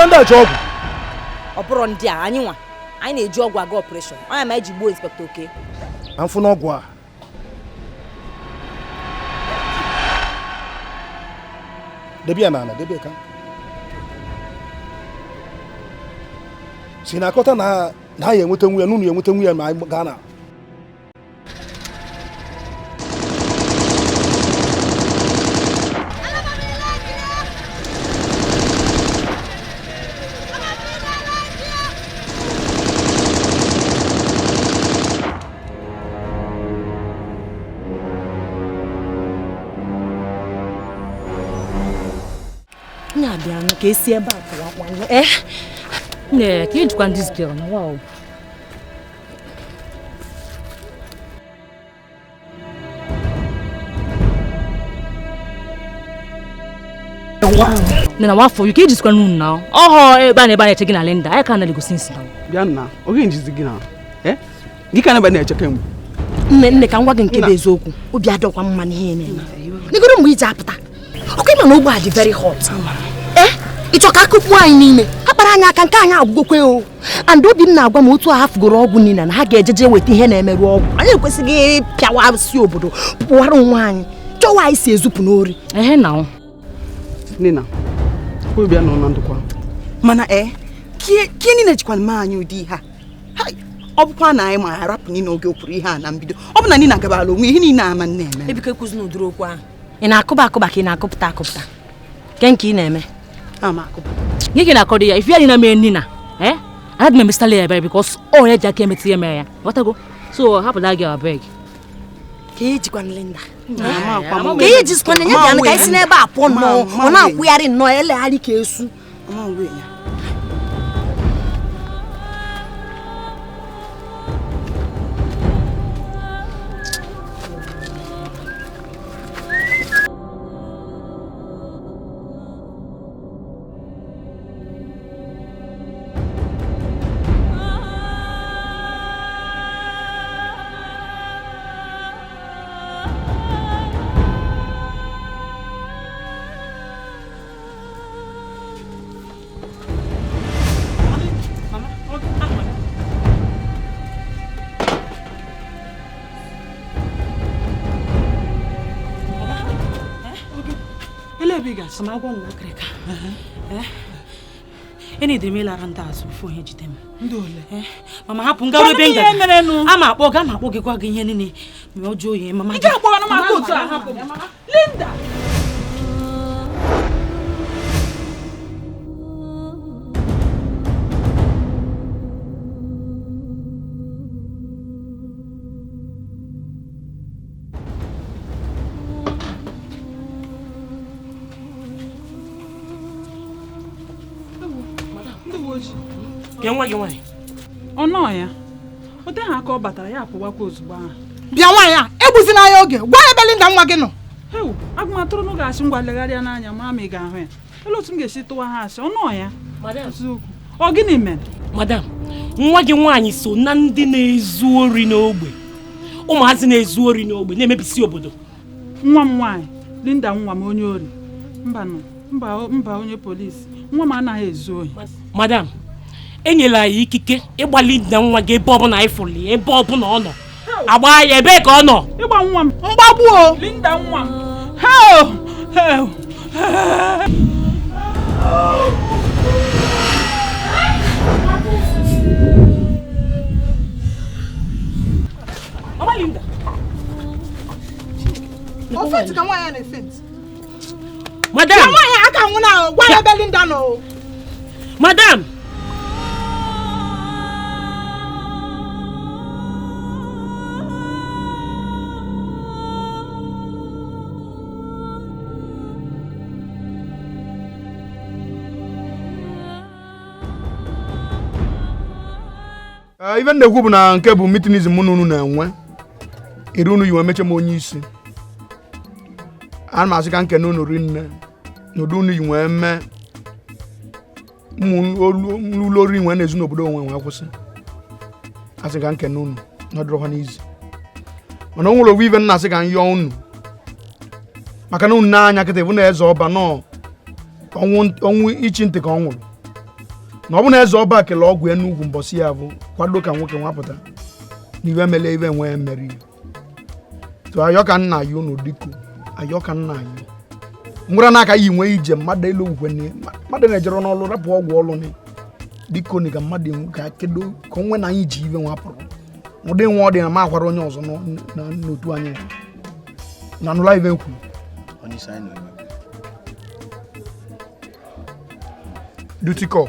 Ndị achọ ọgwụ ọ bụrụ ndị a anyị nwa anyị na-eji ọgwụ aga ọpụreshọn onye ma eji gbuo Inspektọ Oke amfụ n'ọgwụ a debe ya n'ala debe ka si na-akọta na ha ya enweta nwunye n'ụlọ ya enweta nwunye ma anyị gaa na ka esi ebe a pụọ akwa eh nne ka ejikwa this girl na wow. Nna wa for you ka ejikwa nnu na ọhọ ebe a na ebe a na-eche gị na Linda anyị ka na legosi nsi na bịa nna oge njizi gị na eh gị ka na ebe na-eche kemgbe. Nne nne ka m gwa gị nke bụ eziokwu obi adọkwa mma n'ihe na-eme negoro mgbe iji apụta ọkụ ịma na ogbe a dị very hot. Ị chọ ka akụkpu anyị niile ha kpara anyị aka nke anyị agwụgokwe o and obi m na-agwa m otu a ha fugoro ọgwụ niile na ha ga-ejeje weta ihe na-emerụ ọgwụ anyị ekwesịghị ịpịawa si obodo pụwara onwe anyị chọwa anyị si ezupụ n'ori. Ehe na Nina obi nọ na ndụkwa mana kie niile jikwa m anyị ụdị ihe a ọ bụkwa na anyị ma arapụ niile oge o kwuru ihe a na mbido ọ bụ na Nina gabara onwe ihe niile ama nne eme. Ebiko ekwuzi n'ụdịrị okwu ahụ ị na-akụba akụba ka ị na-akụpụta akụpụta ke nke ị na-eme. Gị na-akọdo ya ife ya na mee Nina eh anaghị m emesitala ya ebere because ọ ya ji aka emetụ ya mee ya ghọtago so hapụ that girl abeg. Ka ejikwa Linda ka ihe jizikwa na ya bịa ka isi n'ebe a pụọ nnọọ ọ na-akwụgharị nnọọ elegharị ka esu. Enedere m ịlara ndị azụ bifo ihe jide m. Mama hapụ nga ebe m gara. Ama akpọ gị ama akpọ gị gwa gị ihe niile ma ọ jụọ oyi mama. Ị ga-akpọwa m aka otu a hapụ m. Linda. Ọ nọ ya o teghị aka ọ batara ya apụwakwa ozugbo ahụ. Bịa nwaanyị a egbuzina ya oge gwa ebe Linda nwa gị nọ. Ewu agụmatụrụ m ga-asị ngwa legharịa n'anya ma ma ị ga-ahụ ya. Olee otu m ga-esi tụwa ha asị ọ nọ ya eziokwu ọ gịnị mere? Madam, nwa gị nwaanyị so na ndị na-ezu ori n'ogbe. Ụmụazị na-ezu ori n'ogbe na-emebisi obodo. Nwa m nwaanyị, Linda nwa m onye ori. Mba nọ, mba mba onye polisi. Nwa m anaghị ezu ohi. Madam, enyela ya ikike ịgba Linda nwa gị ebe ọbụla anyị fụrụ ya, ebe ọbụla ọ nọ. Agba ya ebee ka ọ nọ? Ịgba nwa m. Mgbagbu o. Linda nwa m. Heo! Heo! Mama Linda. O fenti ka nwaanyị na-efenti. Madam. Ka nwaanyị aka nwụ na gwa ya ebe Linda nọ. Madam. Ife na-ekwu bụ na nke bụ mitinizm unu na-enwe iri unu yiwe meche m onye isi ana m asị ka nkene unu rinne n'ụdị unu yi nwee mee ụlọ ori nwee na-ezu n'obodo onwe nwee kwụsị asị ka nkene unu nọdụrọkwa n'izi mana o nwere owu ife nna asị ka m yọọ unu maka na unu na-anya kịta ịbụ na eze ọba nọ ọnwụ ichi ntị ka ọ nwụrụ na ọ bụ na eze ọba kele ọgwụ ya n'ugwu mbọsị ya bụ kwado ka nwoke nwapụta na iwe mele iwe nwee mmeri tụ ayọ ka nna ya unu diko ayọ ka nna ya nwere n'aka yi nwee ije mmadụ elu ogwukwe mmadụ na-ejere n'ọlụ rapụ ọgwụ ọlụ ni diko ni ka mmadụ ka kedo ka onwe na anyị ji iwe nwapụrụ ụdị nwa ọ dị na ma akwara onye ọzọ n'otu anyị na nụla ive kwuru duty call.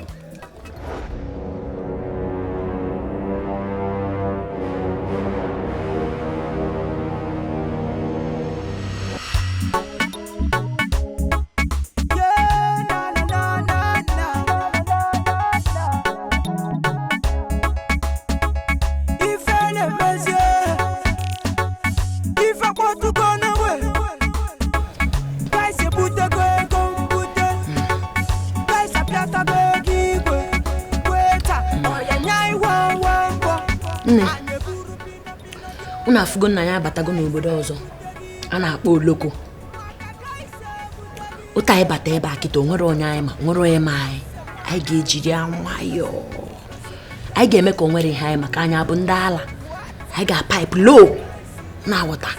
Nne, unu afụgo nna ya abatago n'obodo ọzọ a na-akpọ Oloko. Ụta anyị bata ebe a kịta o nwere onye anyị ma nwere onye ma anyị. Anyị ga-ejiri ya nwayọọ. Anyị ga-eme ka o nwere ihe anyị maka anyị abụ ndị ala. Anyị ga-apaịpụ low na-awọta.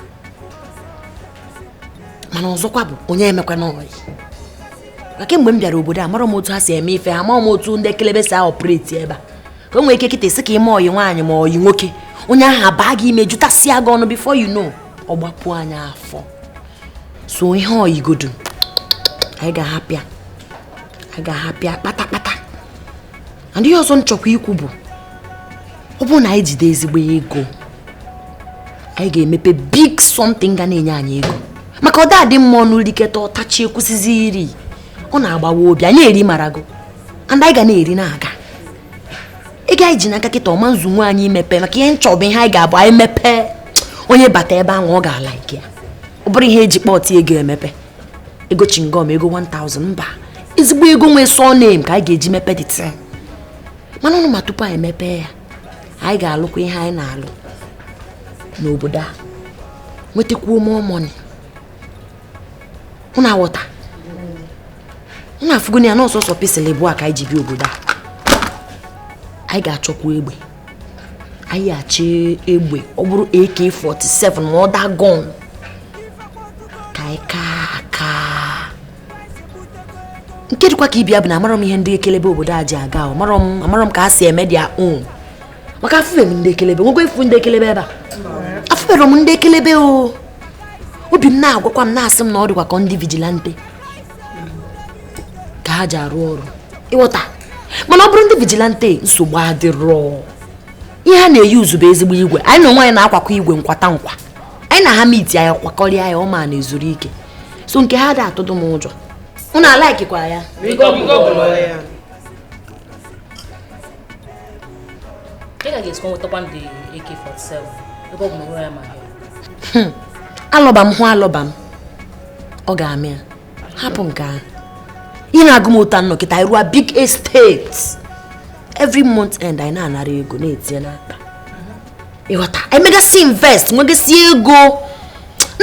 Mana ọzọkwa bụ onye emekwa n'ọyị. Ka kemgbe m bịara obodo a mara m otu ha si eme ife ha, mara m otu ndị ekelebe si operate ebe a. Ka o nwere ike kịta isi ka ime ọyị nwaanyị ma ọyị nwoke onye ahụ abaa gị ime jụtasịa gị ọnụ before you know ọ gbapụ anya afọ. So ihe ọyịgodu anyị ga-ahapịa kpatakpata. And ihe ọzọ nchọkwa ikwu bụ ọ bụrụ na anyị jide ezigbo ego anyị ga-emepe big something ga na-enye anyị ego maka ọ dadị mma ọnụ riketa ọtachi ekwụsịzi iri ọ na-agbawa obi anyị eri marago and anyị ga na-eri na-aga. Ego anyị ji n'aka kịta ọma nzu nwa anyị mepe maka ihe nchọba ihe anyị ga-abụ anyị mepee onye bata ebe ahụ ọ ga-ala ike ya ọ bụrụ ihe eji kpọtụ ego emepe ego chingom ego 1000 mba ezigbo ego nwee surname ka anyị ga-eji mepe the thing. Mana ụnụ ma tupu anyị emepee ya anyị ga-alụkwa ihe anyị na-alụ n'obodo a nwetakwuo more money. Ụnụ aghọta ụnụ afụgo ya na ọsọsọ pisịl bụ a ka anyị ji bịa obodo a. Anyị ga-achọkwa egbe anyị achọ egbe ọ bụrụ AK-47 ma ọ daa gun ka anyị kaa aka nke dịkwa ka ibia bụ na amarọ m ihe ndị ekelebe obodo a ji aga amarọ m ka ha si eme dia own maka afụbeghị m ndị ekelebe nwekwa efu ndị ekelebe ebe a afụbere m ndị ekelebe o obi m na-agwakwa m na-asị m na ọ dịkwa ka ndị vigilante ka ha ji arụ ọrụ ịghọta mana ọ bụrụ ndị vigilante nsogbu adịrọ ihe ha na-eyi uzube ezigbo igwe anyị na onwe anyị na-akwakọ igwe nkwata nkwa anyị na ha miti anyị kwakọrịa ya ọma na-ezuru ike so nke ha dị atụdụ m ụjọ unu alaikikwa ya alọba m hụ alọba m ọ ga-amị ya hapụ nke ahụ ị na-agụ m ụta nnọkịta anyị ruo big estate Every month end anyị na-anara ego na-etinye n'akpa. Ịghọta, emegasị invest, nwegasị ego.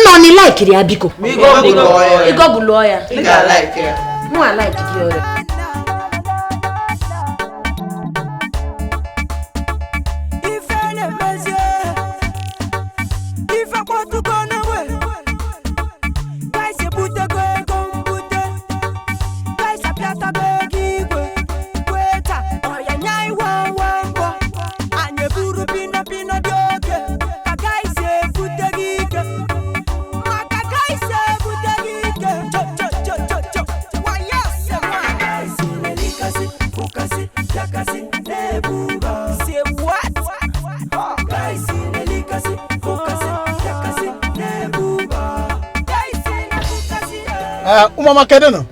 Nọ ni like ya biko. Ịgọgụlụọ ya. Ị ga-alike ya. Mụ alike gị ọrịa. Ụmụama kedu nọ?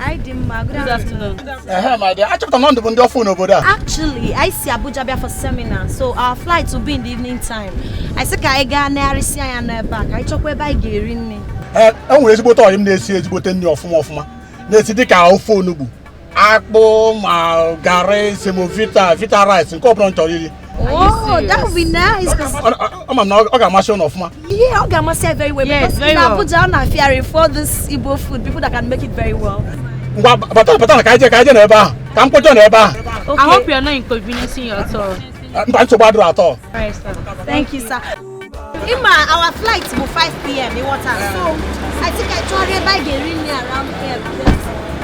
Anyị dị mma. Good afternoon. Ehe, my dear. Achọpụtara na ndụ bụ ndị ọfụ n'obodo a. Actually, I see Abuja bịa for seminar, so our flight will be in the evening time. I sị ka anyị gaa negharịsị anya n'ebe a ka anyị chọkwa ebe anyị ga-eri nri. Ee, e nwere ezigbote ọyị m na-esi ezigbote nri ọfụma ọfụma. Na-esi dịka ofe onugbu, akpụ, ma garị, semovita, vita rice, nke ọbụla m chọrọ iri. Oh, that would be nice. Ama m na ọ ga-amasị ụnụ ọfụma. Yeah, ọ ga-amasị very well. Yes, because very in well. Abuja, ọ na-afịarị for this Igbo food, people that can make it very well. Ngwa, bata bata na ka anyị jee n'ebe ahụ. Ka m kwụjọ n'ebe ahụ. I hope you are not inconveniencing yourself. Mba, nsogbu adịrọ atọ. All right, sir. Thank you, sir. Ima, our flight will 5 p.m. in water, so I think I tried ebe anyị ga-eri nri around here because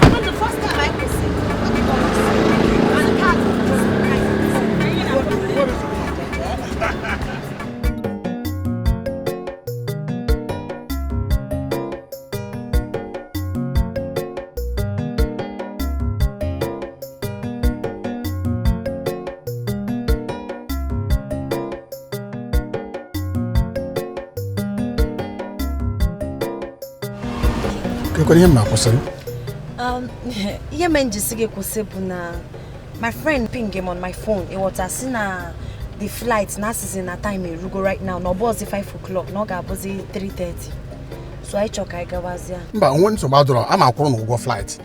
even the first time I could see, and the cat was nice. Kekwere ihe m na-akwụsị? Ihe mere m ji sị gị kwụsị bụ na my friend ping him on my phone. Ịghọta sị na the flight na asịsị na time erugo right now na ọ bụghịzi 5 o'clock na ọ ga-abụzi 3:30. So anyị chọ ka anyị gawazie. Mba, onwe nsogbu adọrọ, a ma akwụrụ n'ụgwọ flight.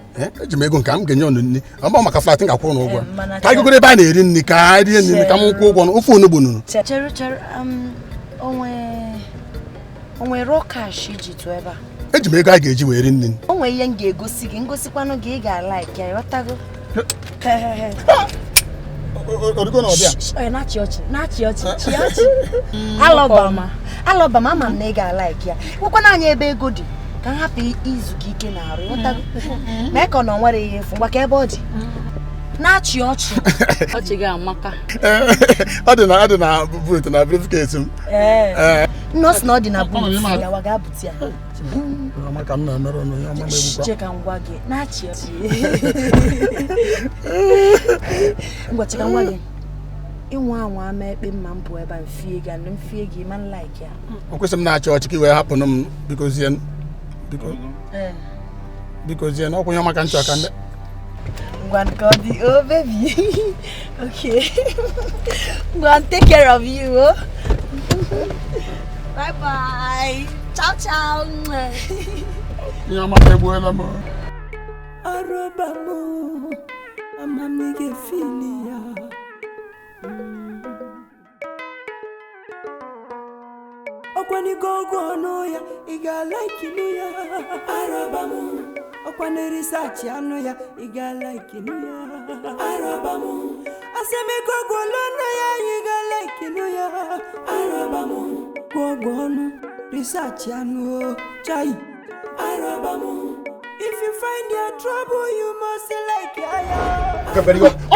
Eji m ego nke m ga-enye ọnụ nri. Ọ maka flight m ga-akwụrụ n'ụgwọ. Ka anyị gogoro ebe a na-eri nri ka anyị rie nri ka m kwụọ ụgwọ ofe onugbu nụnụ. Chere chere, onwe raw cash iji tụọ ebe a. Eji m ego a ga-eji wee ri nri. O nwere ihe m ga-egosi gị, ngosikwanụ gị ị ga-alike ya, ịghọtago? Na-achị ọchị, na-achị ọchị, chị ọchị. Alọba m, ama m na ị ga-alike ya. Nwekwana anya ebe ego dị, ka m hapụ izu gị ike na-arụ, ịghọtago? Mee ka ọ na ọ nwere ihe efu, ngwa ka ebe ọ dị. Na-achị ọchị. Ọchị gị amaka. Ọ dị na boot na briefcase m. Nọ sị na ọ dị na boot, ya wa ga-abụta ya. Che ka m gwa gị, na-achị ọchị. Ngwa che ka m gwa gị. Ịnwa anwa ama ekpe mma m pụọ ebe a mfie gị, and mfie gị ma nlaik ya. O kwesịrị m na-achị ọchị ka i wee hapụnụ m bikozie. Bikozie na ọkwụ ihe maka nchọ ka ndị. Ngwan God, oh baby. Okay. Ngwan, take care of you. Oh. Bye bye. Ciao ciao. Arobamu, amamnige filia. Okwani gogo no ya, iga like no ya. Arobamu. Okwane research anu ya, iga like no ya. Arobamu. Aseme gogo lono ya, iga like no ya. Arobamu. Gogo no research anu chai. Arobamu. If you find your trouble, you must like ya.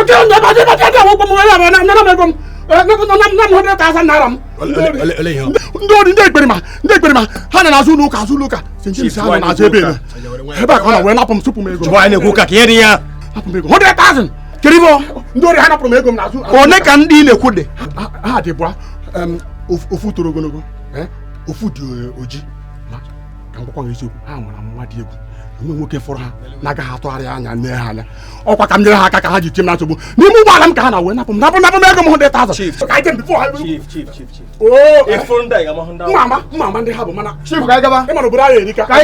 Okay, I'm not Nwoke fọrọ ha na-agaghị atụgharị anya nne ha anya ọkwa ka m nyere ha aka ka ha ji tie m na nsogbu n'ime ụgbọala m ka ha na wee napụ m napụ napụ m ego m 100,000. Mma ama ndị ha bụ mana ịma na obodo anyị erika ka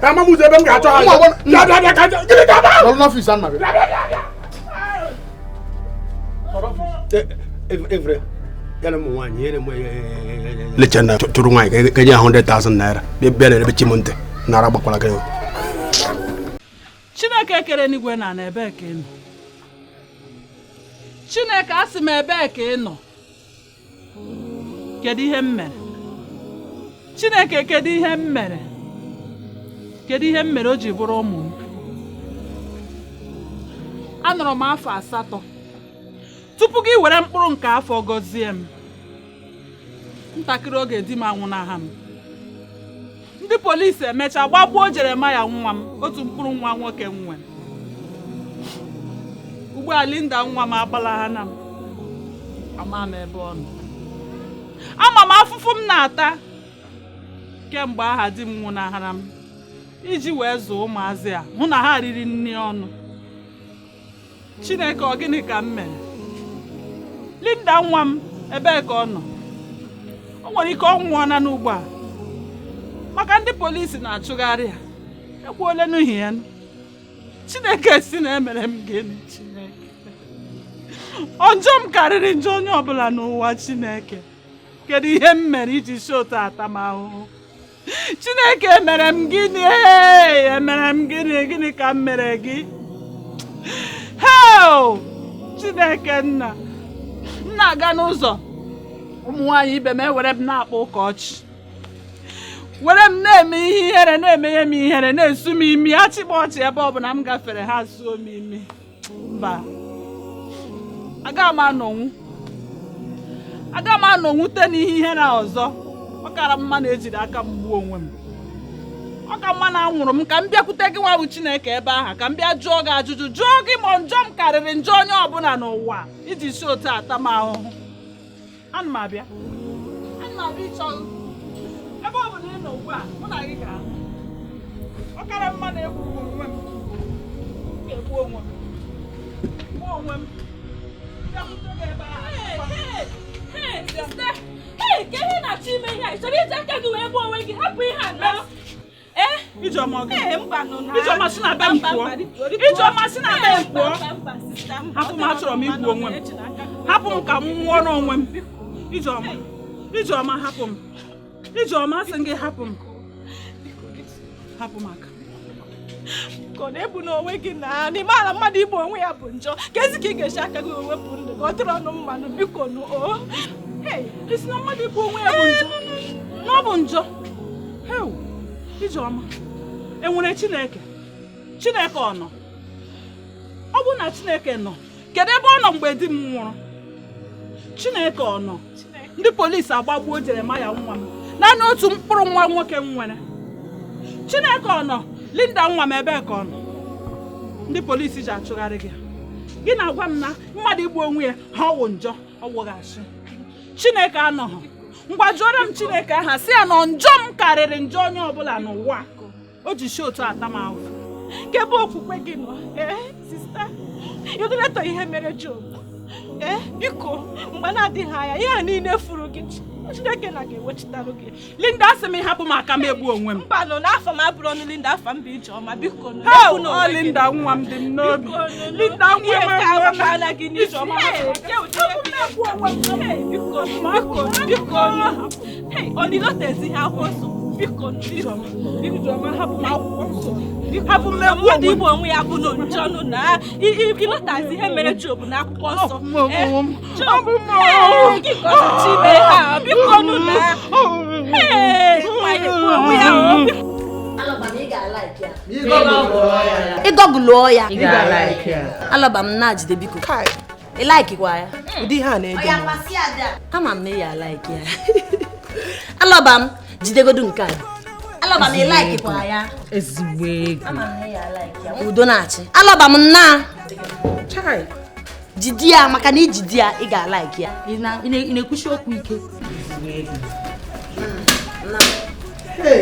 ama m ụzọ ebe m ga-achọ ha. Evre ya na ụmụ nwaanyị ihe na-eme lecha na tụrụ nwaanyị ka nye 100,000 naira bịa na ebe chi m ntị nara gbakwara gị. Chineke kere n'igwe na na ebee ka ị nọ? Chineke asị m ebee ka ị nọ? Kedu ihe m mere? Chineke kedu ihe m mere? Kedu ihe m mere o ji bụrụ ụmụ m? Anọrọ m afọ 8 tupu gị were mkpụrụ nke afọ gọzie m. Ntakịrị oge di m anwụnaha m. Ndị polisi emecha gbagbuo Jeremaya nwa m, otu mkpụrụ nwa nwoke m nwere. Ugbu a Linda nwa m agbalaghana m. Ama m ebe ọ nọ. Ama m afụfụ m na-ata kemgbe aha di m nwụnahara m iji wee zụọ ụmụazị a hụ na ha riri nri ọnụ. Chineke ọ gịnị ka m mere? Linda nwa m ebee ka ọ nọ? O nwere ike ọ nwụọna n'ugbu a maka ndị polisi na-achụgharị ya. Ekwuole n'ihi ya. Chineke si na emere m gịnị? Chineke, ọjọọ m karịrị njọ onye ọbụla n'ụwa. Chineke, kedu ihe m mere iji si otu ata m ahụhụ? Chineke emere m gịnị? Emere m gịnị? Gịnị ka m mere gị? Heo! Chineke nna, m na-aga n'ụzọ ụmụ nwaanyị ibe m ewere m na-akpa ụka ọchị, were m na-eme ihe ihere, na-emenye m ihere, na-esu m imi, achịkpa ọchị ebe ọ bụla m gafere ha suo m imi. Mba, aga m anọnwute n'ihe ihere ọzọ. Ọ kara mma na ejiri aka m gbuo onwe m. Ọ ka mma na anwụrụ m ka m bịakwute gị nwa bụ Chineke ebe ahụ, ka m bịa jụọ gị ajụjụ, jụọ gị ma njọ m karịrị njọ onye ọbụla n'ụwa iji si otu ata m ahụhụ. Ana m abịa ịchọ gị. Ebe ọ bụla ị nọ ugbu a, mụ na gị ga-ahụ. Ọ kara mma na egburu m onwe m. M ga-egbu onwe m. Gbuo onwe m. Bịakwute gị ebe ahụ. Hey, sister! Hey, ka ihe na-achọ ime ihe a? Ị chọrọ iji aka gị wee gbuo onwe gị? Hapụ ihe a na. Ijeọma Ijeọma si na be m pụọ. Ijeọma si na be m pụọ. Hapụ m, achọrọ m igbu onwe m. Hapụ m ka m nwụọ n'onwe m. Ijeọma, Ijeọma hapụ m. Ijeọma asị m gị hapụ m. Hapụ m aka. Ka ọ na-ebu n'onwe gị na n'ime ala mmadụ igbu onwe ya bụ njọ. Ka ezi ka ị ga-esi aka gị wepụ ndụ gị, ọ dịrị ọnụ mmanụ biko nụ o. Isi na mmadụ igbu onwe ya bụ njọ. Na ọ bụ njọ. Heu, Ijeọma, enwere Chineke? Chineke ọ nọ? Ọ bụ na Chineke nọ, kedu ebe ọ nọ mgbe di m nwụrụ? Chineke ọ nọ? Ndị polisi agbagbuo Jeremaya nwa m, naanị otu mkpụrụ nwa nwoke m nwere. Chineke ọ nọ? Linda nwa m ebee ka ọ nọ? Ndị polisi ji achụgharị gị. Gị na-agwa m na mmadụ igbu onwe ya ha ọwụ njọ, ọ wụghachi. Chineke anọghị. Ngwa jụọrọ m Chineke aha, sị ya na njọ m karịrị njọ onye ọbụla n'ụwa. O ji si otu ata m ahụhụ. Kebe okwukwe gị nọ, sista? Ịdụletọ ihe mere Job. Biko, mgbe na-adịghị anya, ihe a niile furu gị, Chineke na ga-ewechitarụ gị. Linda asị m ịhapụ m aka m egbu onwe m. Mba nọ n'afọ m abụrụ ọnụ Linda, afọ m bụ Ijeọma, biko nụ. Ọ Linda nwa m dị m n'obi. Linda nwa m agbakwala gị n'Ijeọma. Biko, biko, biko nụ. Ọ ihe akwụkwọ nsọ. Biko nụ. Ijeọma hapụ m akwụkwọ nsọ. Hapụ m egbu mmadụ igbu onwe ya bụ na njọ nụ na ịlọtazi ihe mere Job na akwụkwọ nsọ. Job, gị ka ọ chi mee ha, biko nụ na. Nwa ya egbu onwe ya. Ịgọgụlụọ ya. Alọba m na-ajide biko. Ị laikikwa ya? Ụdị ihe a na-ede. Ama m na ị ya alaiki ya. Alọba m jidegodu nke a. Alọba m ị laikikwa ya. Ezigbo ego. Ama m na ị ya alaiki ya. Udo na-achị. Alọba m nna. Jide ya maka na ijide ya ị ga-alaiki ya. Ị na-ekwusi okwu ike.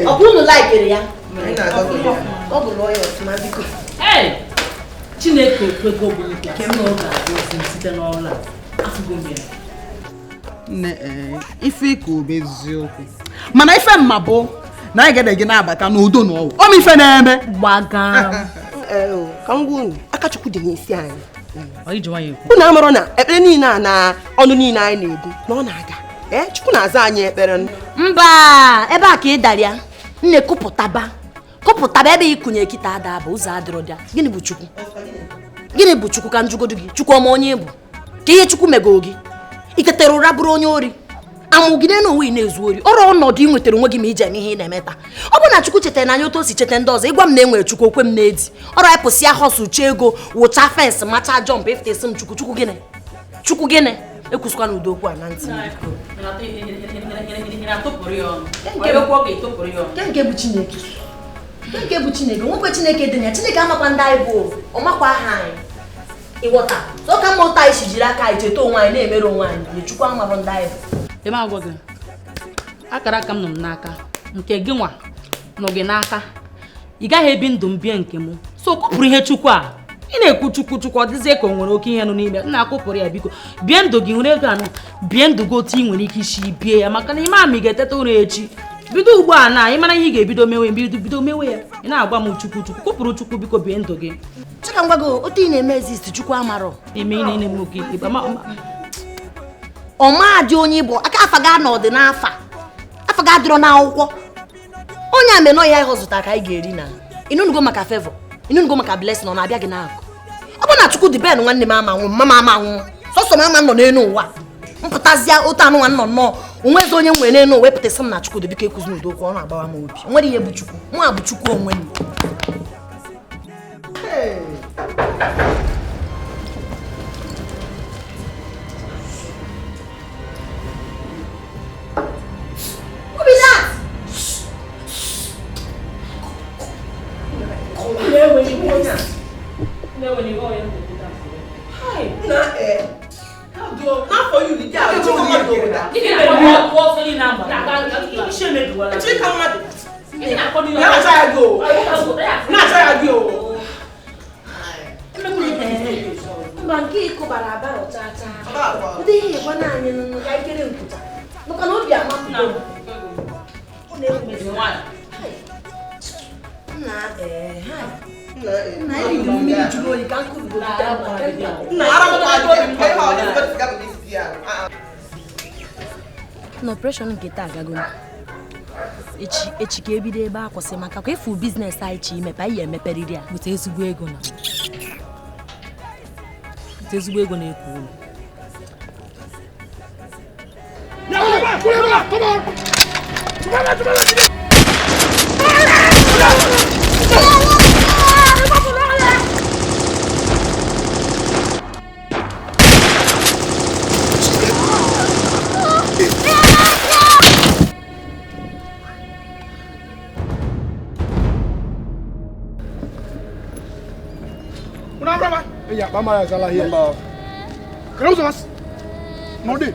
Ọ bụ unu laikiri ya? Ọ bụ lụọ ya ọfụma biko. Chineke ekwego bụ nkwa sị na ọ ga-agọzi m site n'ọrụ a. Afụgo m ya. Nne, ife ka ọ bụ eziokwu. Mana ife mma bụ na anyị ga-ede gị na-abata n'udo na ọwụ. Ọ bụ ife na-eme. Gbaga. Ka m gwa unu, aka Chukwu dị n'isi anyị. Unu amarọ na ekpere niile a na ọnụ niile anyị na-ebu na ọ na-aga. Chukwu na-aza anyị ekpere. Mba, ebe a ka ị dara ya. Nne kụpụtaba. Kụpụtaba ebe ịkụnye kịta ada bụ ụzọ adịrọ dị. Gịnị bụ Chukwu? Gịnị bụ Chukwu ka njụgodu gị? Chukwu ọma onye bụ? Ka ihe Chukwu mego gị? Iketere ụra bụrụ onye ori. Amụgide na onwe ị na-ezu ori. Ọrụ ọnọdụ ị nwetara onwe gị ma iji eme ihe ị na-eme taa. Ọ bụ na Chukwu chetara na anya otu o si cheta ndị ọzọ, ịgwa m na enwere Chukwu okwe m na-edi. Ọrụ anyị pụsị ahọsụ chee ego, wụcha fensị, macha jọmp, efutesi m Chukwu. Chukwu gịnị? Chukwu gịnị? Ekwusịkwa na udo okwu a na ntị. Nke bụ Chineke. Nke bụ Chineke. Nwekwe Chineke dị na ya. Chineke amakwa ndị anyị bụ ọmakwa aha anyị. Ịghọta. So ka mma ụta anyị si jiri aka anyị cheta onwe anyị na-emere onwe anyị. Na Chukwu amarụ ndị anyị bụ. Eme agwa gị. Akara aka m nọ m n'aka. Nke gị nwa nọ gị n'aka. Ị gaghị ebi ndụ m bie nke m. So kụpụrụ ihe Chukwu a. Ị na-ekwu Chukwu Chukwu ọ dịzie ka o nwere oke ihe nọ n'ime. Nna akụpụrụ ya biko. Bie ndụ gị nwere ego anọ. Bie ndụ gị otu ị nwere ike isi bie ya maka na ime ama ị ga-eteta ụra echi. Bido ugbu a na ị mara ihe ị ga-ebido mewe bido mewe ya. Ị na-agwa m Chukwu Chukwu kụpụrụ Chukwu biko bie ndụ gị. Chika ngwa gị otu ị na-eme exist Chukwu amarọ. Eme ị na-eme oke ikpe ma ọma dị onye bụ aka afa ga anọdị n'afa. Afa ga adịrọ n'akwụkwọ. Onye a menọ ya ịhọzụta ka anyị ga-eri na. Ịnụnugo maka favor, ịnụnugo maka blessing ọ na-abịa gị n'akụ. Ọ bụ na Chukwu dị ben nwanne m ama nwụ, mama ama nwụ. Sọsọ m ama nọ n'elu ụwa. Mpụtazịa otu anụ nwa nọ nnọọ. Onwezi onye nwere n'elu ụwa wepụtasị m na Chukwu dị biko ekwuzi n'udo okwu ọ na-agbawa m obi. Nwere ihe bụ Chukwu. Mụ a bụ Chukwu onwe m. Who be that? Mba nke ịkụbara abara chacha. Ụdị ihe ịgwa naanị nụ ka ikere nkwụcha. Maka na obi amapụgo. Ọ na-ewumezi nwaanyị. Nna nna eriri mmiri jụrụ oyi ka nkụbigo na operation nke taa agago. Echi echi ka ebido ebe a kwụsị maka ka efu biznes anyị chi imepe anyị emeperiri ya bute ezigbo ego na bute ezigbo ego na-ekwu ụlọ. Ya, vamos a la here. Queremos más. No di.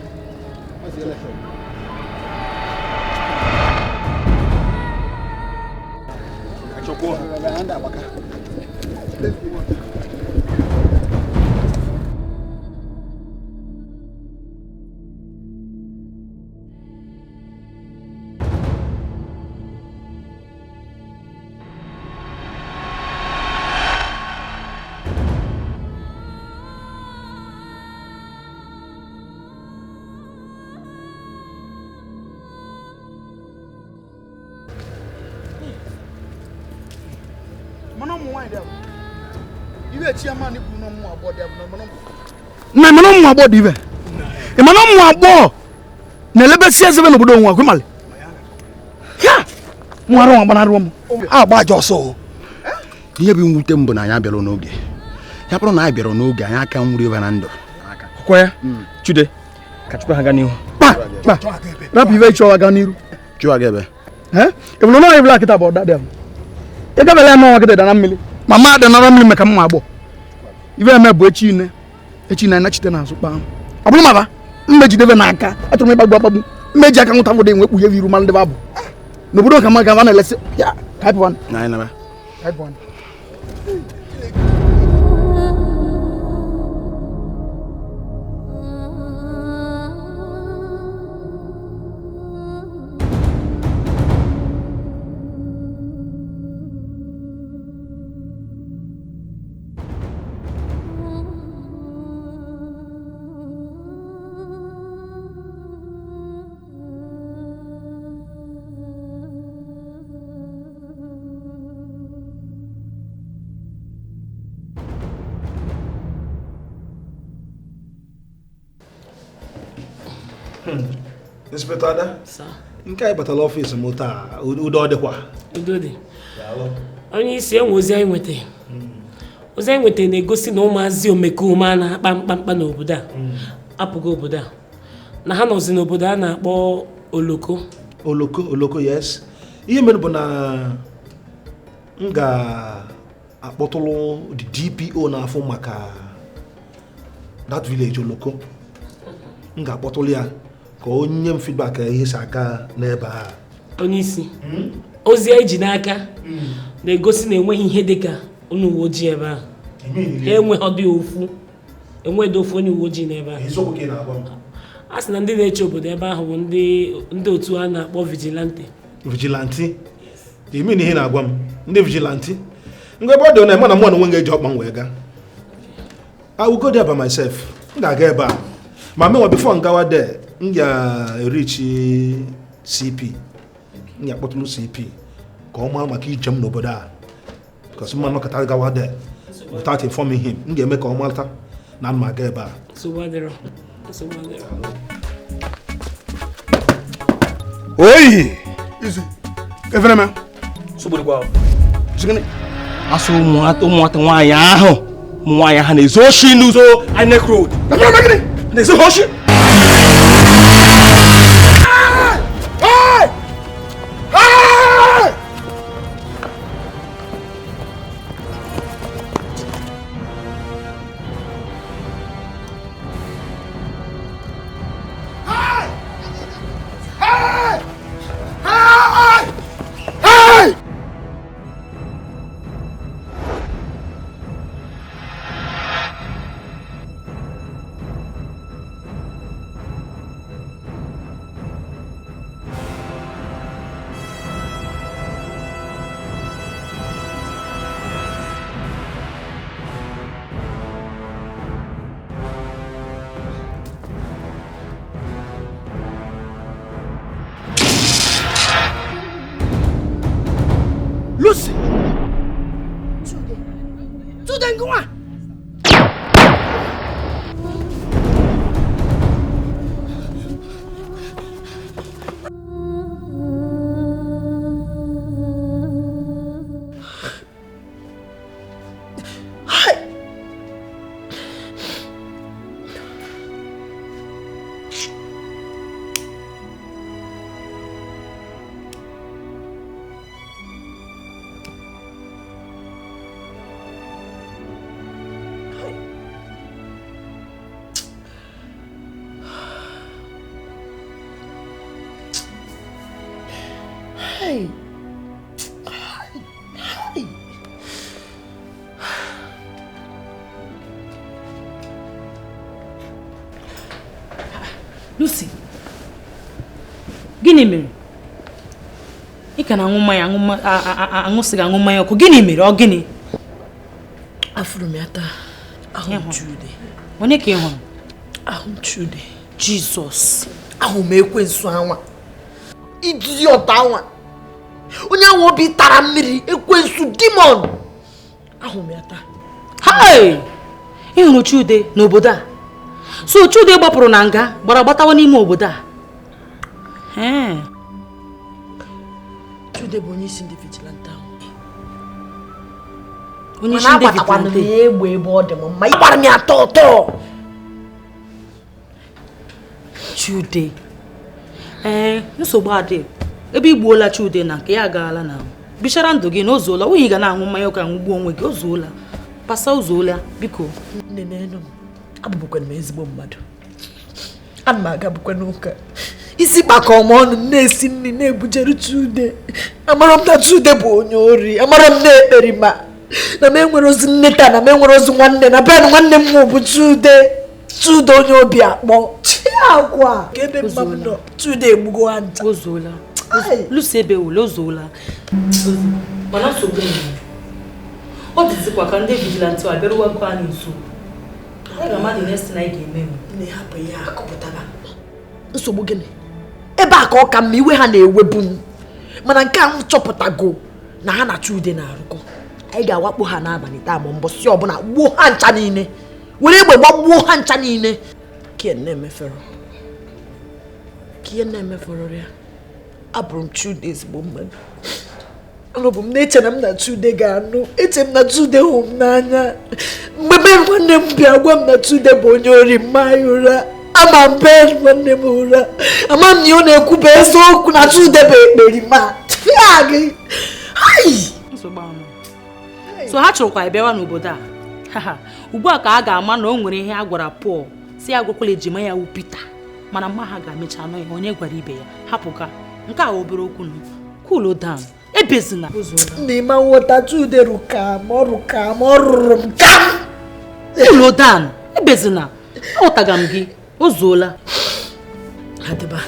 Na mana mu abo dive. E mana mu abo. Na lebe si eze no bodo nwa kwemale. Ya. Mu aro nwa na ro mu. Agba aja ọsọ. Ihe bụ mwute mbụ na anyị abịara n'oge. Ya bụrụ na anyị bịara n'oge anyị aka nwuri ebe na ndụ. Kwa ya. Chude. Ka Chukwu ha ga n'ihu. Pa pa. Rapu ive chọwa ga n'iru. Chọwa ga ebe. Eh? E bụrụ na ibla kita bụ dada. E ga bele ma nwa kita da na mmiri. Mama da na mmiri maka mu abo. Ive eme bụ echi ine. Echi na nachite na azụ kpaa. Ọ bụrụ maba mmejidebe n'aka achọrọ m ịgbagbu agbagbu mmeji aka nwụta nwụde enwe kpughe iru ma ndị babụ n'obodo ka maka ma na-elesi ya type 1 na na type 1. Inspector Ada, nke anyị batara ọfịs m taa, udo ọ dịkwa? Udo dị. Onye isi enwe ozi anyị nwetara. Ozi anyị nwetara na-egosi na ụmụazị omekome a na-akpa mkpamkpa n'obodo a apụghị obodo a, na ha nọzi n'obodo a na-akpọ Oloko. Oloko, Oloko, yes. Ihe mere bụ na m ga-akpọtụrụ the DPO na-afụ maka that village Oloko. M ga-akpọtụrụ ya ka o nye m feedback ihe si aga n'ebe a. Onye isi, ozi anyị ji n'aka na-egosi na enweghị ihe dịka onye uwe ojii ebe ahụ. Enweghị ofu, enweghị ofu onye uwe ojii n'ebe ahụ. A sị na ndị na-eche obodo ebe ahụ bụ ndị otu a na-akpọ vigilante. Vigilante? Ime na ihe na-agwa m, ndị vigilante? Ngwa ebe ọ dị na eme na mụ na onwe m ga-eji ọkpa m wee gaa. I will go there by myself. M ga-aga ebe a. Ma menwa before m gawa there, m ga-erichi CP. M ga-akpọtụrụ CP ka ọ mara maka ije m n'obodo a. Because mma nọkọta gawa there without informing him. M ga-eme ka ọ mata na m aga ebe a. Oyi! Izu, efere m. Asụ ụmụnwata nwaanyị ahụ, ụmụ nwaanyị ahụ na-ezu oshi n'ụzọ INEC Road. Na-ezu oshi. Lucy! Chude! Chude ngwa! Hi! Hey! Hey! Lucy, gịnị mere? Ị ka na-aṅụ mmanya aṅụsịghị aṅụ mmanya ọkụ. Gịnị mere? Ọ gịnị? Afụrụ m ya taa. Ahụ m Chude. Onye ka ị hụrụ? Ahụ m Chude. Jizọs. Ahụ m ekwensu anwa. Idiot anwa. Onye ahụ obi tara mmiri, ekwensu demon. Ahụ m ya taa. Hey! Ị hụrụ Chude n'obodo a? So Chude gbapụrụ na nga gbara gbatawa n'ime obodo a. Chude bụ onye isi ndị vigilante ahụ. Onye isi ndị vigilante. Egbe ebe ọ dị m mma. Ị gbara m ya tọọ tọọ. Chude. Ee, nsogbu adị. Ebe i gbuola Chude na nke ya agaala na. Bishara ndụ gị na o zuola. Onye ga na-aṅụ mmanya ọkụ aṅụgbuo onwe gị, o zuola. Pasa o zuola, biko. Nne nenu m. Abụbụkwana m ezigbo mmadụ. Ana m agabụkwa n'ụka. Isi kpakọ m ọnụ na-esi nri na-ebujere Chude. Amara m na Chude bụ onye ori. Amara m na-ekperi ma na m enwere ozi nne taa, na m enwere ozi nwanne, na ben nwanne m bụ Chude. Chude onye obi akpọ. Chi agwa. Ka ebe mma m nọ, Chude egbugo ha ncha. O zuola. Lucy ebe ole, o zuola. Mana nsogbu ọ dịzikwa ka ndị vigilante a bịaruwakwa anyị nso. Na-ehapụ ihe akọpụtara nsogbu gịnị ebe a ka ọ ka mma iwe ha na-ewebu m, mana nke a m chọpụtago na ha na Chude na-arụkọ. Anyị ga-awakpo ha n'abalị taa ma mbọsị ọbụla gbuo ha ncha niile, were egbe gbagbuo ha ncha niile. Ken na-emefere. Chineke ihe na-emefọrọ ya. Abụrụ m Chude ezigbo mmadụ. Anọbụ m na-eche na m na Chude ga-anụ. Eche m na Chude hụ m n'anya. Mgbe Ben nwanne m bịa gwa m na Chude bụ onye ori mma ya ụra. Ama m Ben nwanne m ụra. Ama m na ọ na-ekwu bụ eziokwu na Chude bụ ekperima. Tfịa gị! So ha chọrọkwa ịbịawa n'obodo a. Ugbu a ka a ga-ama na o nwere ihe a gwara Pọl si ya gwakwala ejima ya wụ Pita. Mana mma ha ga-emecha anụ ya onye gwara ibe ya hapụga nke a obere okwu nụ. Cool down. Ebezina. N'ime nghọta Chude rụka m ọ rụka m ọ rụrụ m kam. Cool down. Ebezina. Aghọtaga m gị. O zuola. Adịba.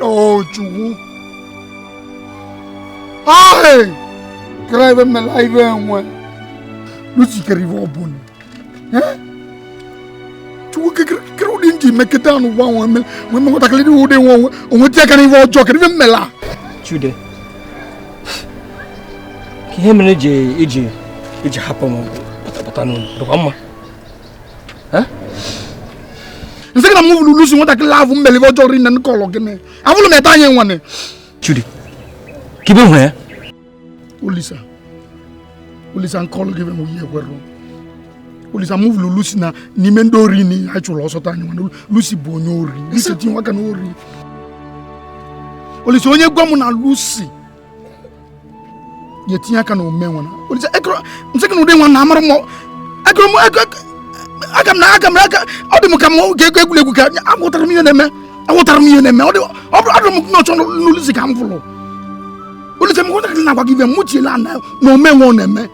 Oh, Chukwu. Ai! Kere ebe m na ibe enwe. Lucy kere ibe ọbụla. Eh? Chukwu kere ụdị nji meketa anụ gwa nwe me nwe nwatakịrị dị ụdị nwe onwe tie aka n'ife ọjọọ kere ibe m mela. Chude. Ka ihe mere iji hapụ m pụta n'ụlọ dịkwa mma. Eh? Nsị na m vụrụ Lucy nwatakịrị ahụ m mere ife ọjọọ rinne nkọlọ gịnị. Abụrụ m ete anyị nwane. Chude. Ka ibe hụrụ ya? Olisa. Olisa nkọlụ gị m ihe kwere. Olisa m vụrụ Lucy na n'ime ndị ori ni anyị chụrụ ọsọ ta anyị nwane. Lucy bụ onye ori. Lucy tinye aka n'ori. Olisa onye gwa m na Lucy ya etinye aka na ome nwana. Olisa ekro nsị gị na ụdị nwa na amara m ekro m aka m na aka m aka ọ dị m ka m ga-egwu egwuregwu ka aghọtara m ihe na-eme aghọtara m ihe na-eme ọ dị ọ bụrụ adịrị m n'ọchọ n'Lucy ka m fụrụ. Olisa m nwatakịrị na-agwa gị ibe mụ tiela na ome nwe ọ na-eme.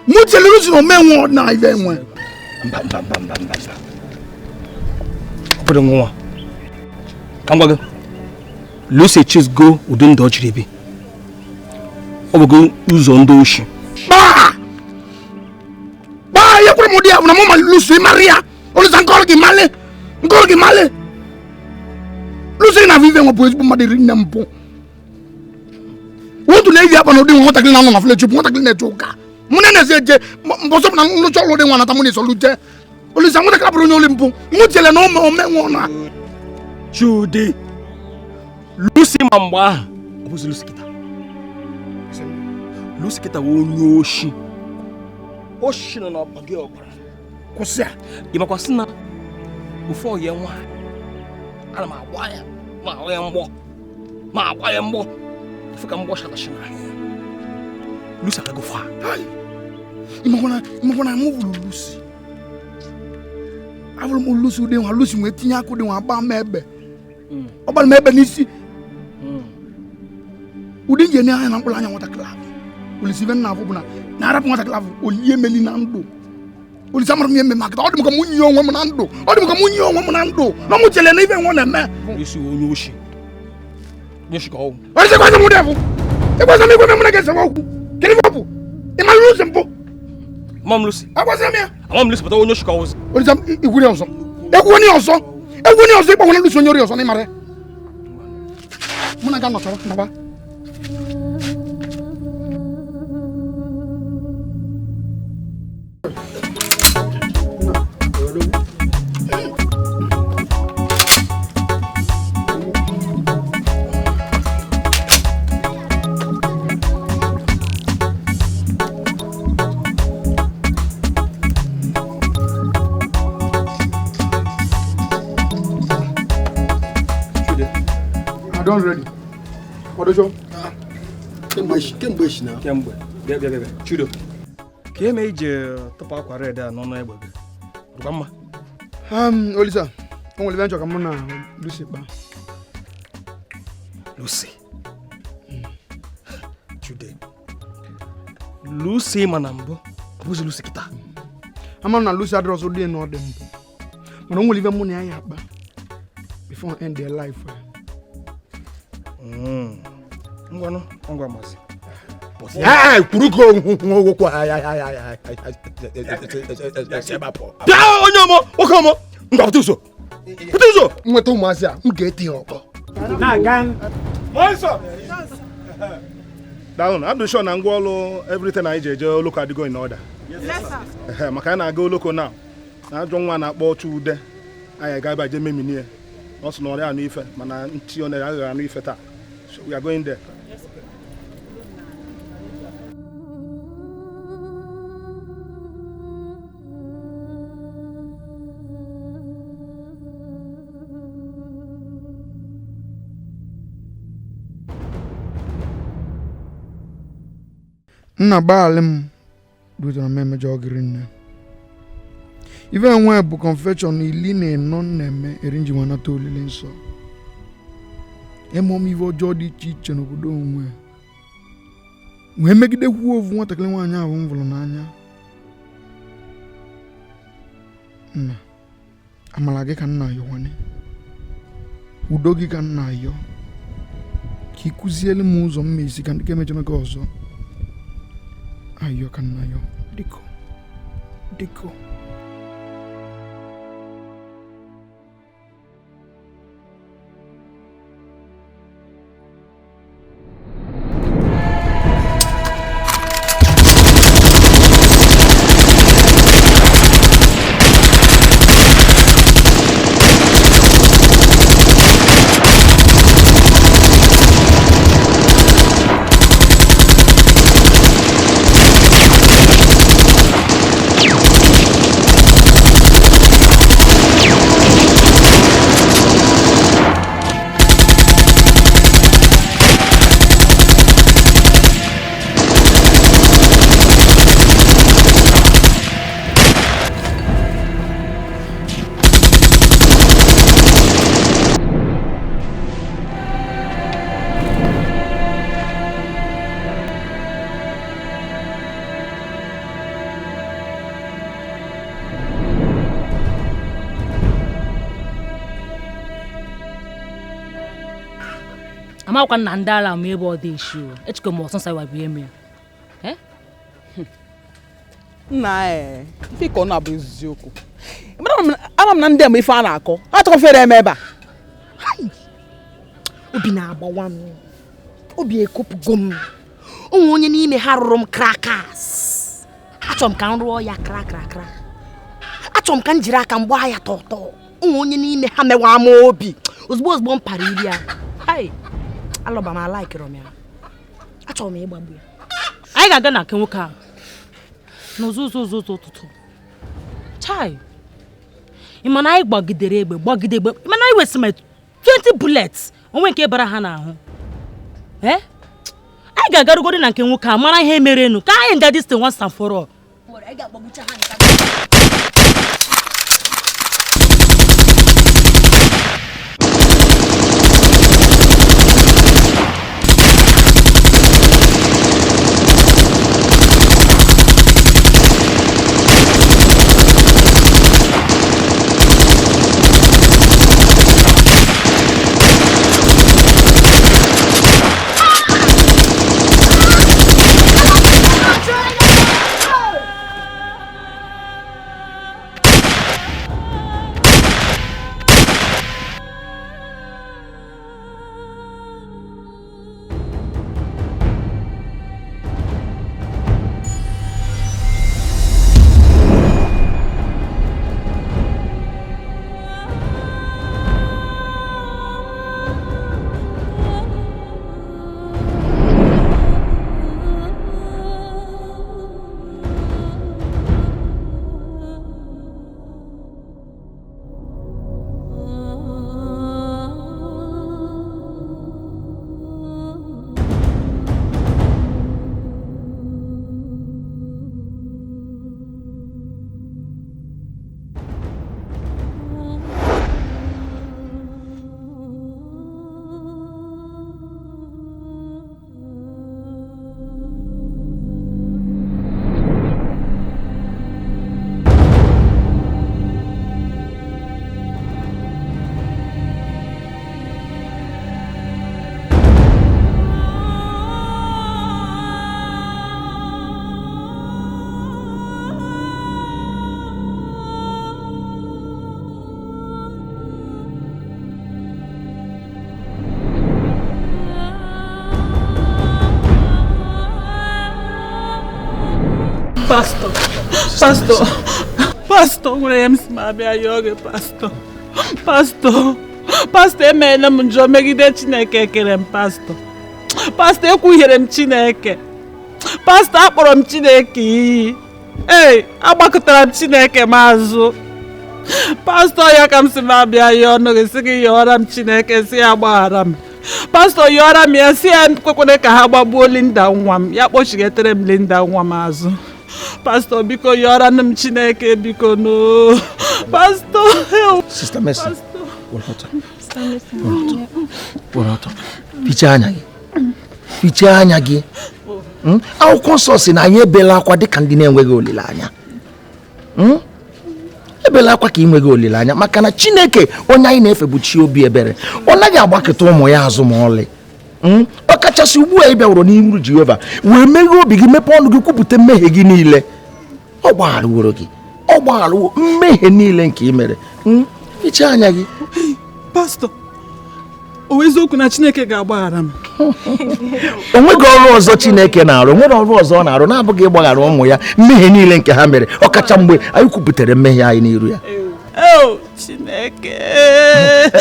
Mụ tiela Lucy na ome nwe ọ na ibe nwe. Mba mba mba mba mba. Ọ bụrụ nwa. Ka m gwa gị. Lucy echezgo ụdị ndụ ọ chịrị ebi. Ọ bụgo ụzọ ndị oshi. Gbaa! Gbaa! Ihe kwere m ụdị ya bụ na mụ ma Lucy mara ya. Olisa nkọrọ gị male. Nkọrọ gị male. Lucy na ibe nwe bụ ezigbo mmadụ iri nne mbụ. Otu na-eyi akpa na ụdị nwa nwatakịrị na-anọ na flechi bụ nwatakịrị na-eje ụka. Mụ na na-ezi eje mbọsọ bụ na nlụcha ọlụ ụdị nwa nata mụ na-esolu jee. Olisa nwatakịrị abụrụ onye oli mbụ. Mụ tiele na ome nwe na. Chude. Lucy ma mgbe ahụ ọ bụzi Lucy kịta. Lucy kịta wụ onye oshi. Oshi nọ n'ọkpa gị ọbara. Kwụsị a. Ị makwa sị na ofu ọyị nwaanyị ana m agba ya ma agba ya mgbọ ma agba ya mgbọ ife ka mgbọ shatashi n'ahịa ya. Lucy agago fa. Ịmakwana mụ vụrụ Lucy. Avụrụ m Lucy ụdị nwa Lucy nwee tinye aka ụdị nwa agba m egbe. Ọ gbara m egbe n'isi. Ụdị nje anya na mkpụrụ anya nwatakịrị ahụ. Olisa ibe nna afọ bụ na na-arapụ nwatakịrị ahụ olie meli na ndụ. Olisa mara m ihe mmemme akịta ọ dị m ka mụ nye onwe m na ndụ. Ọ dị m ka mụ nye onwe m na ndụ. Na mụ chere na ibe nwe na-eme. Lucy onye oshi. Onye oshi ka ọ wụ. Olisa gwaza m ụdị afụ. Ịgwaza m igwe m na ga-esewa okwu. Kedu ife ọ bụ? Ị mara Lucy mbụ? Ama m Lucy. Agwaza m ya. Ama m Lucy pụta onye oshi ka ọ wụzi. Olisa ikwuri ọzọ. Ekwuo ọzọ. Ekwuo ọzọ ịgbanwe Lucy onye ori ọzọ na ịmara ya. Mụ na ga nọchara naba. Don ready. Kwadojo. Kemgbe echi na. Kemgbe. Bịa bịa bịa. Chudo. Ka eme iji tụpụ akwa red a n'ọnụ egbe gị. Dịkwa mma. Olisa, o nwere ebe nchọ ka mụ na Lucy kpaa. Lucy. Chude. Lucy ma na mbụ, ọ bụzi Lucy kịta. Ama m na Lucy adịrọ ọzọ dị na ọ dị mbụ. Mana o nwere ibe mụ na ya ya akpa before end their life. Ngwanụ, ngwa mazi. Kwuru ka okwu bịa onye ọmọ nwoke ọmọ ngwa pụta ụzọ pụta ụzọ nweta ụmụazị a m ga-eti ha ọkpọ. Daalụ, adụ sure na ngwa ọlụ everything anyị ji eje oloko adịgo in order. Ehe, maka anyị na-aga oloko now. Na ajọ nwa na-akpọ Chude. Anyị ga ebe a jee meminie. Ọ sị na ọrịa anụ ife mana nchi ọ na-agaghị anụ ife taa. So we are going there. Nna gbalị m rutere m emejọ gịrị nne ife enwe bụ confession 14 na-eme eri nji nwa nata olili nsọ emụọ m ife ọjọọ dị iche iche n'obodo onwe wee megidekwuo ovu nwatakịrị nwaanyị ahụ m vụrụ n'anya. Nna, amara gị ka nna ayọwane, udo gị ka nna ayọ, ka ị kụzielu m ụzọ m esi ka ndị ka emejọ gị ọzọ. Ayọ ka nna ayọ, dịko dịko. Amakwa na ndị ala m ebe ọ dị ishi o echekwa m ọsọ nsọ wa bụ eme ya. Nna ife ka ọ na-abụ eziokwu. Ama m na ndị a ma ife a na-akọ achọkwa fere eme ebe a. Obi na-agbawa m, obi ekopụgo m. Onwe onye n'ime ha rụrụ m krakas. Achọrọ m ka m rụọ ya kra kra kra. Achọrọ m ka m jiri aka m gbaa ya tọtọ. Onwe onye n'ime ha mewa m obi ozugbo ozugbo m para iri ya. Alọba m alaikiri m ya. Achọrọ m ịgbagbu ya. Anyị ga-aga na nke nwoke ahụ n'ụzọ ụzọ ụzọ ụzọ ụtụtụ. Chai, ị ma na anyị gbagidere egbe gbagide egbe, ị ma na anyị wesị ma 20 bullets onwe nke bara ha n'ahụ. Anyị ga-agarugodi na nke nwoke a mara ihe merenụ ka anyị nda this thing once and for all. Pastọ, pastọ, pastọ, nwere ya m si ma abịa yọọ gị pastọ. Pastọ, pastọ, emeela m njọ megide Chineke kere m pastọ. Pastọ, ekwuhiere m Chineke. Pastọ, akpọrọ m Chineke iyi. Ee, agbakọtara m Chineke m azụ. Pastọ, ya ka m si ma abịa yọọ ọnụ gị, sị gị yọọra m Chineke, sị ya gbaghara m. Pastọ, yọọra m ya, sị ya kwekwere ka ha gbagbuo Linda nwa m, ya kpọchigetere m Linda nwa m azụ. Pastọ, biko yọọra m Chineke, biko no. Pastọ, Sister Mercy, were ọtọ. Were ọtọ. Fichaa anya gị. Fichaa anya gị. Akwụkwọ nsọ si na anyị ebela akwa dịka ndị na-enweghị olileanya. Ebela akwa ka ị nweghị olileanya, maka na Chineke onye anyị na-efe bụ chi obi ebere. Ọ naghị agbakọta ụmụ ya azụ ma ọlị. Ọ kachasị ugbu a ị bịaworo n'ihu Jehova wee meghee obi gị, mepee ọnụ gị, kwupụta mmehie gị niile. Ọ gbagharaworo gị, ọ gbagharawo mmehie niile nke ị mere. Fichaa anya gị. Pastọ, o eziokwu na Chineke ga-agbaghara m? O nweghị ọrụ ọzọ Chineke na-arụ, nwere ọrụ ọzọ ọ na-arụ na-abụghị ịgbaghara ụmụ ya mmehie niile nke ha mere, ọkacha mgbe anyị kwupụtara mmehie anyị n'iru ya. Chineke.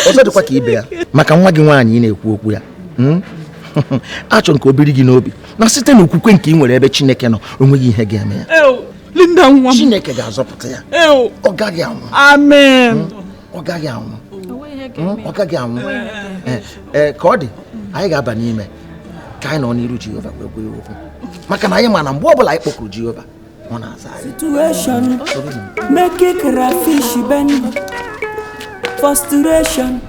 Ọzọ dịkwa ka ibe ya, maka nwa gị nwaanyị ị na-ekwu okwu ya. Achọ nke obiri gị n'obi na site n'okwukwe nke ị nwere ebe Chineke nọ, o nweghị ihe ga-eme ya. Linda nwa m, Chineke ga-azọpụta ya. Ọ gaghị anwụ. Amen. Ọ gaghị anwụ. Ọ gaghị anwụ. Ee, ka ọ dị, anyị ga-aba n'ime ka anyị nọ n'iru Jehova wee gwa ya okwu, maka na anyị ma na mgbe ọbụla anyị kpọkuru Jehova, ọ na-aza anyị. Situation make it crayfish bend. Frustration.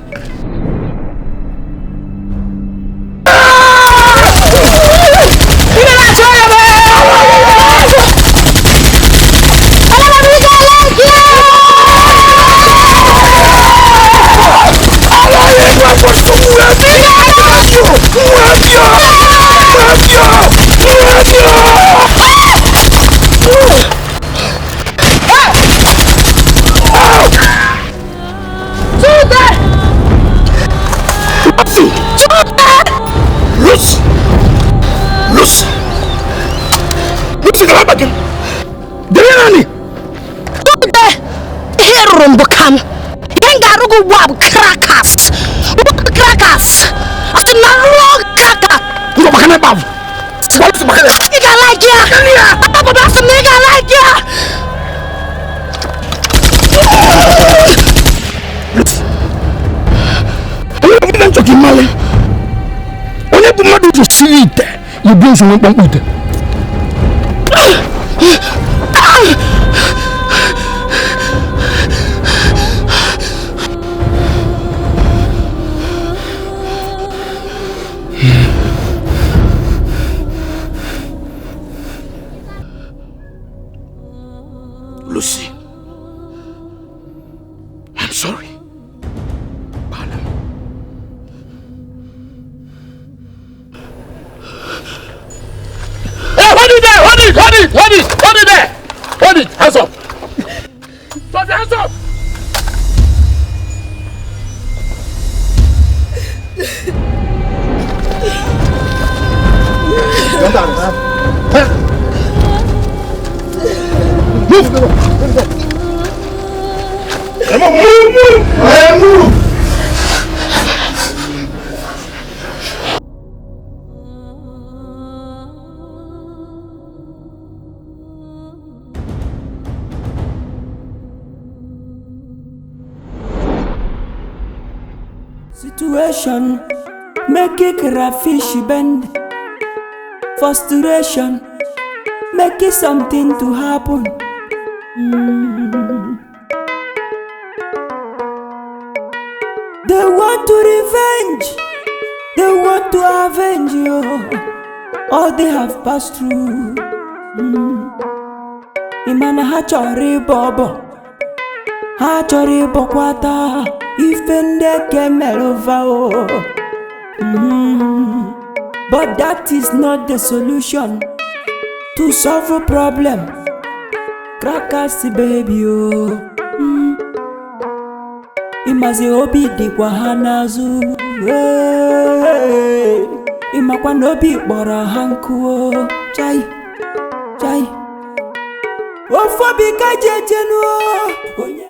Lucy! Lucy! Lucy, gara gị! Dere naanị! Tunde, ihe rụrụ mbụ ka m. Ihe m ga-arụ gị ugbu a bụ krakas. Krakas! Asị m na rụọ krakas! Ụlọ maka na ịkpa Ị ga-alaiki ya! Papa, asị m na ị ga-alaiki ya! Lucy! Onye nchọ ka ị malị? Onye bụ mmadụ ji siri ite, ya ebu nsogbu mkpọmkpọ ite. Lucy, I'm sorry. Hey, hold it there! Hold it! Hold it! Hold it! Hold it there! Hold it! Hands up! Stop your hands up! Move! Come on, move! Move! Move! Situation make it crayfish bend. Frustration make it something to happen. They want to revenge, they want to avenge you. All they have passed through. Imana ha chọrọ ịbọ ọbọ, ha chọrọ ịbọkwata. Ife ndị eke mere ụva o. But that is not the solution to solve a problem. Crackers baby o. Ịmazi obi dịkwa ha n'azụ. Ịmakwa na obi kpọrọ ha nkụ o. Chai, chai. Ofu obi ka ji ejenu. Onye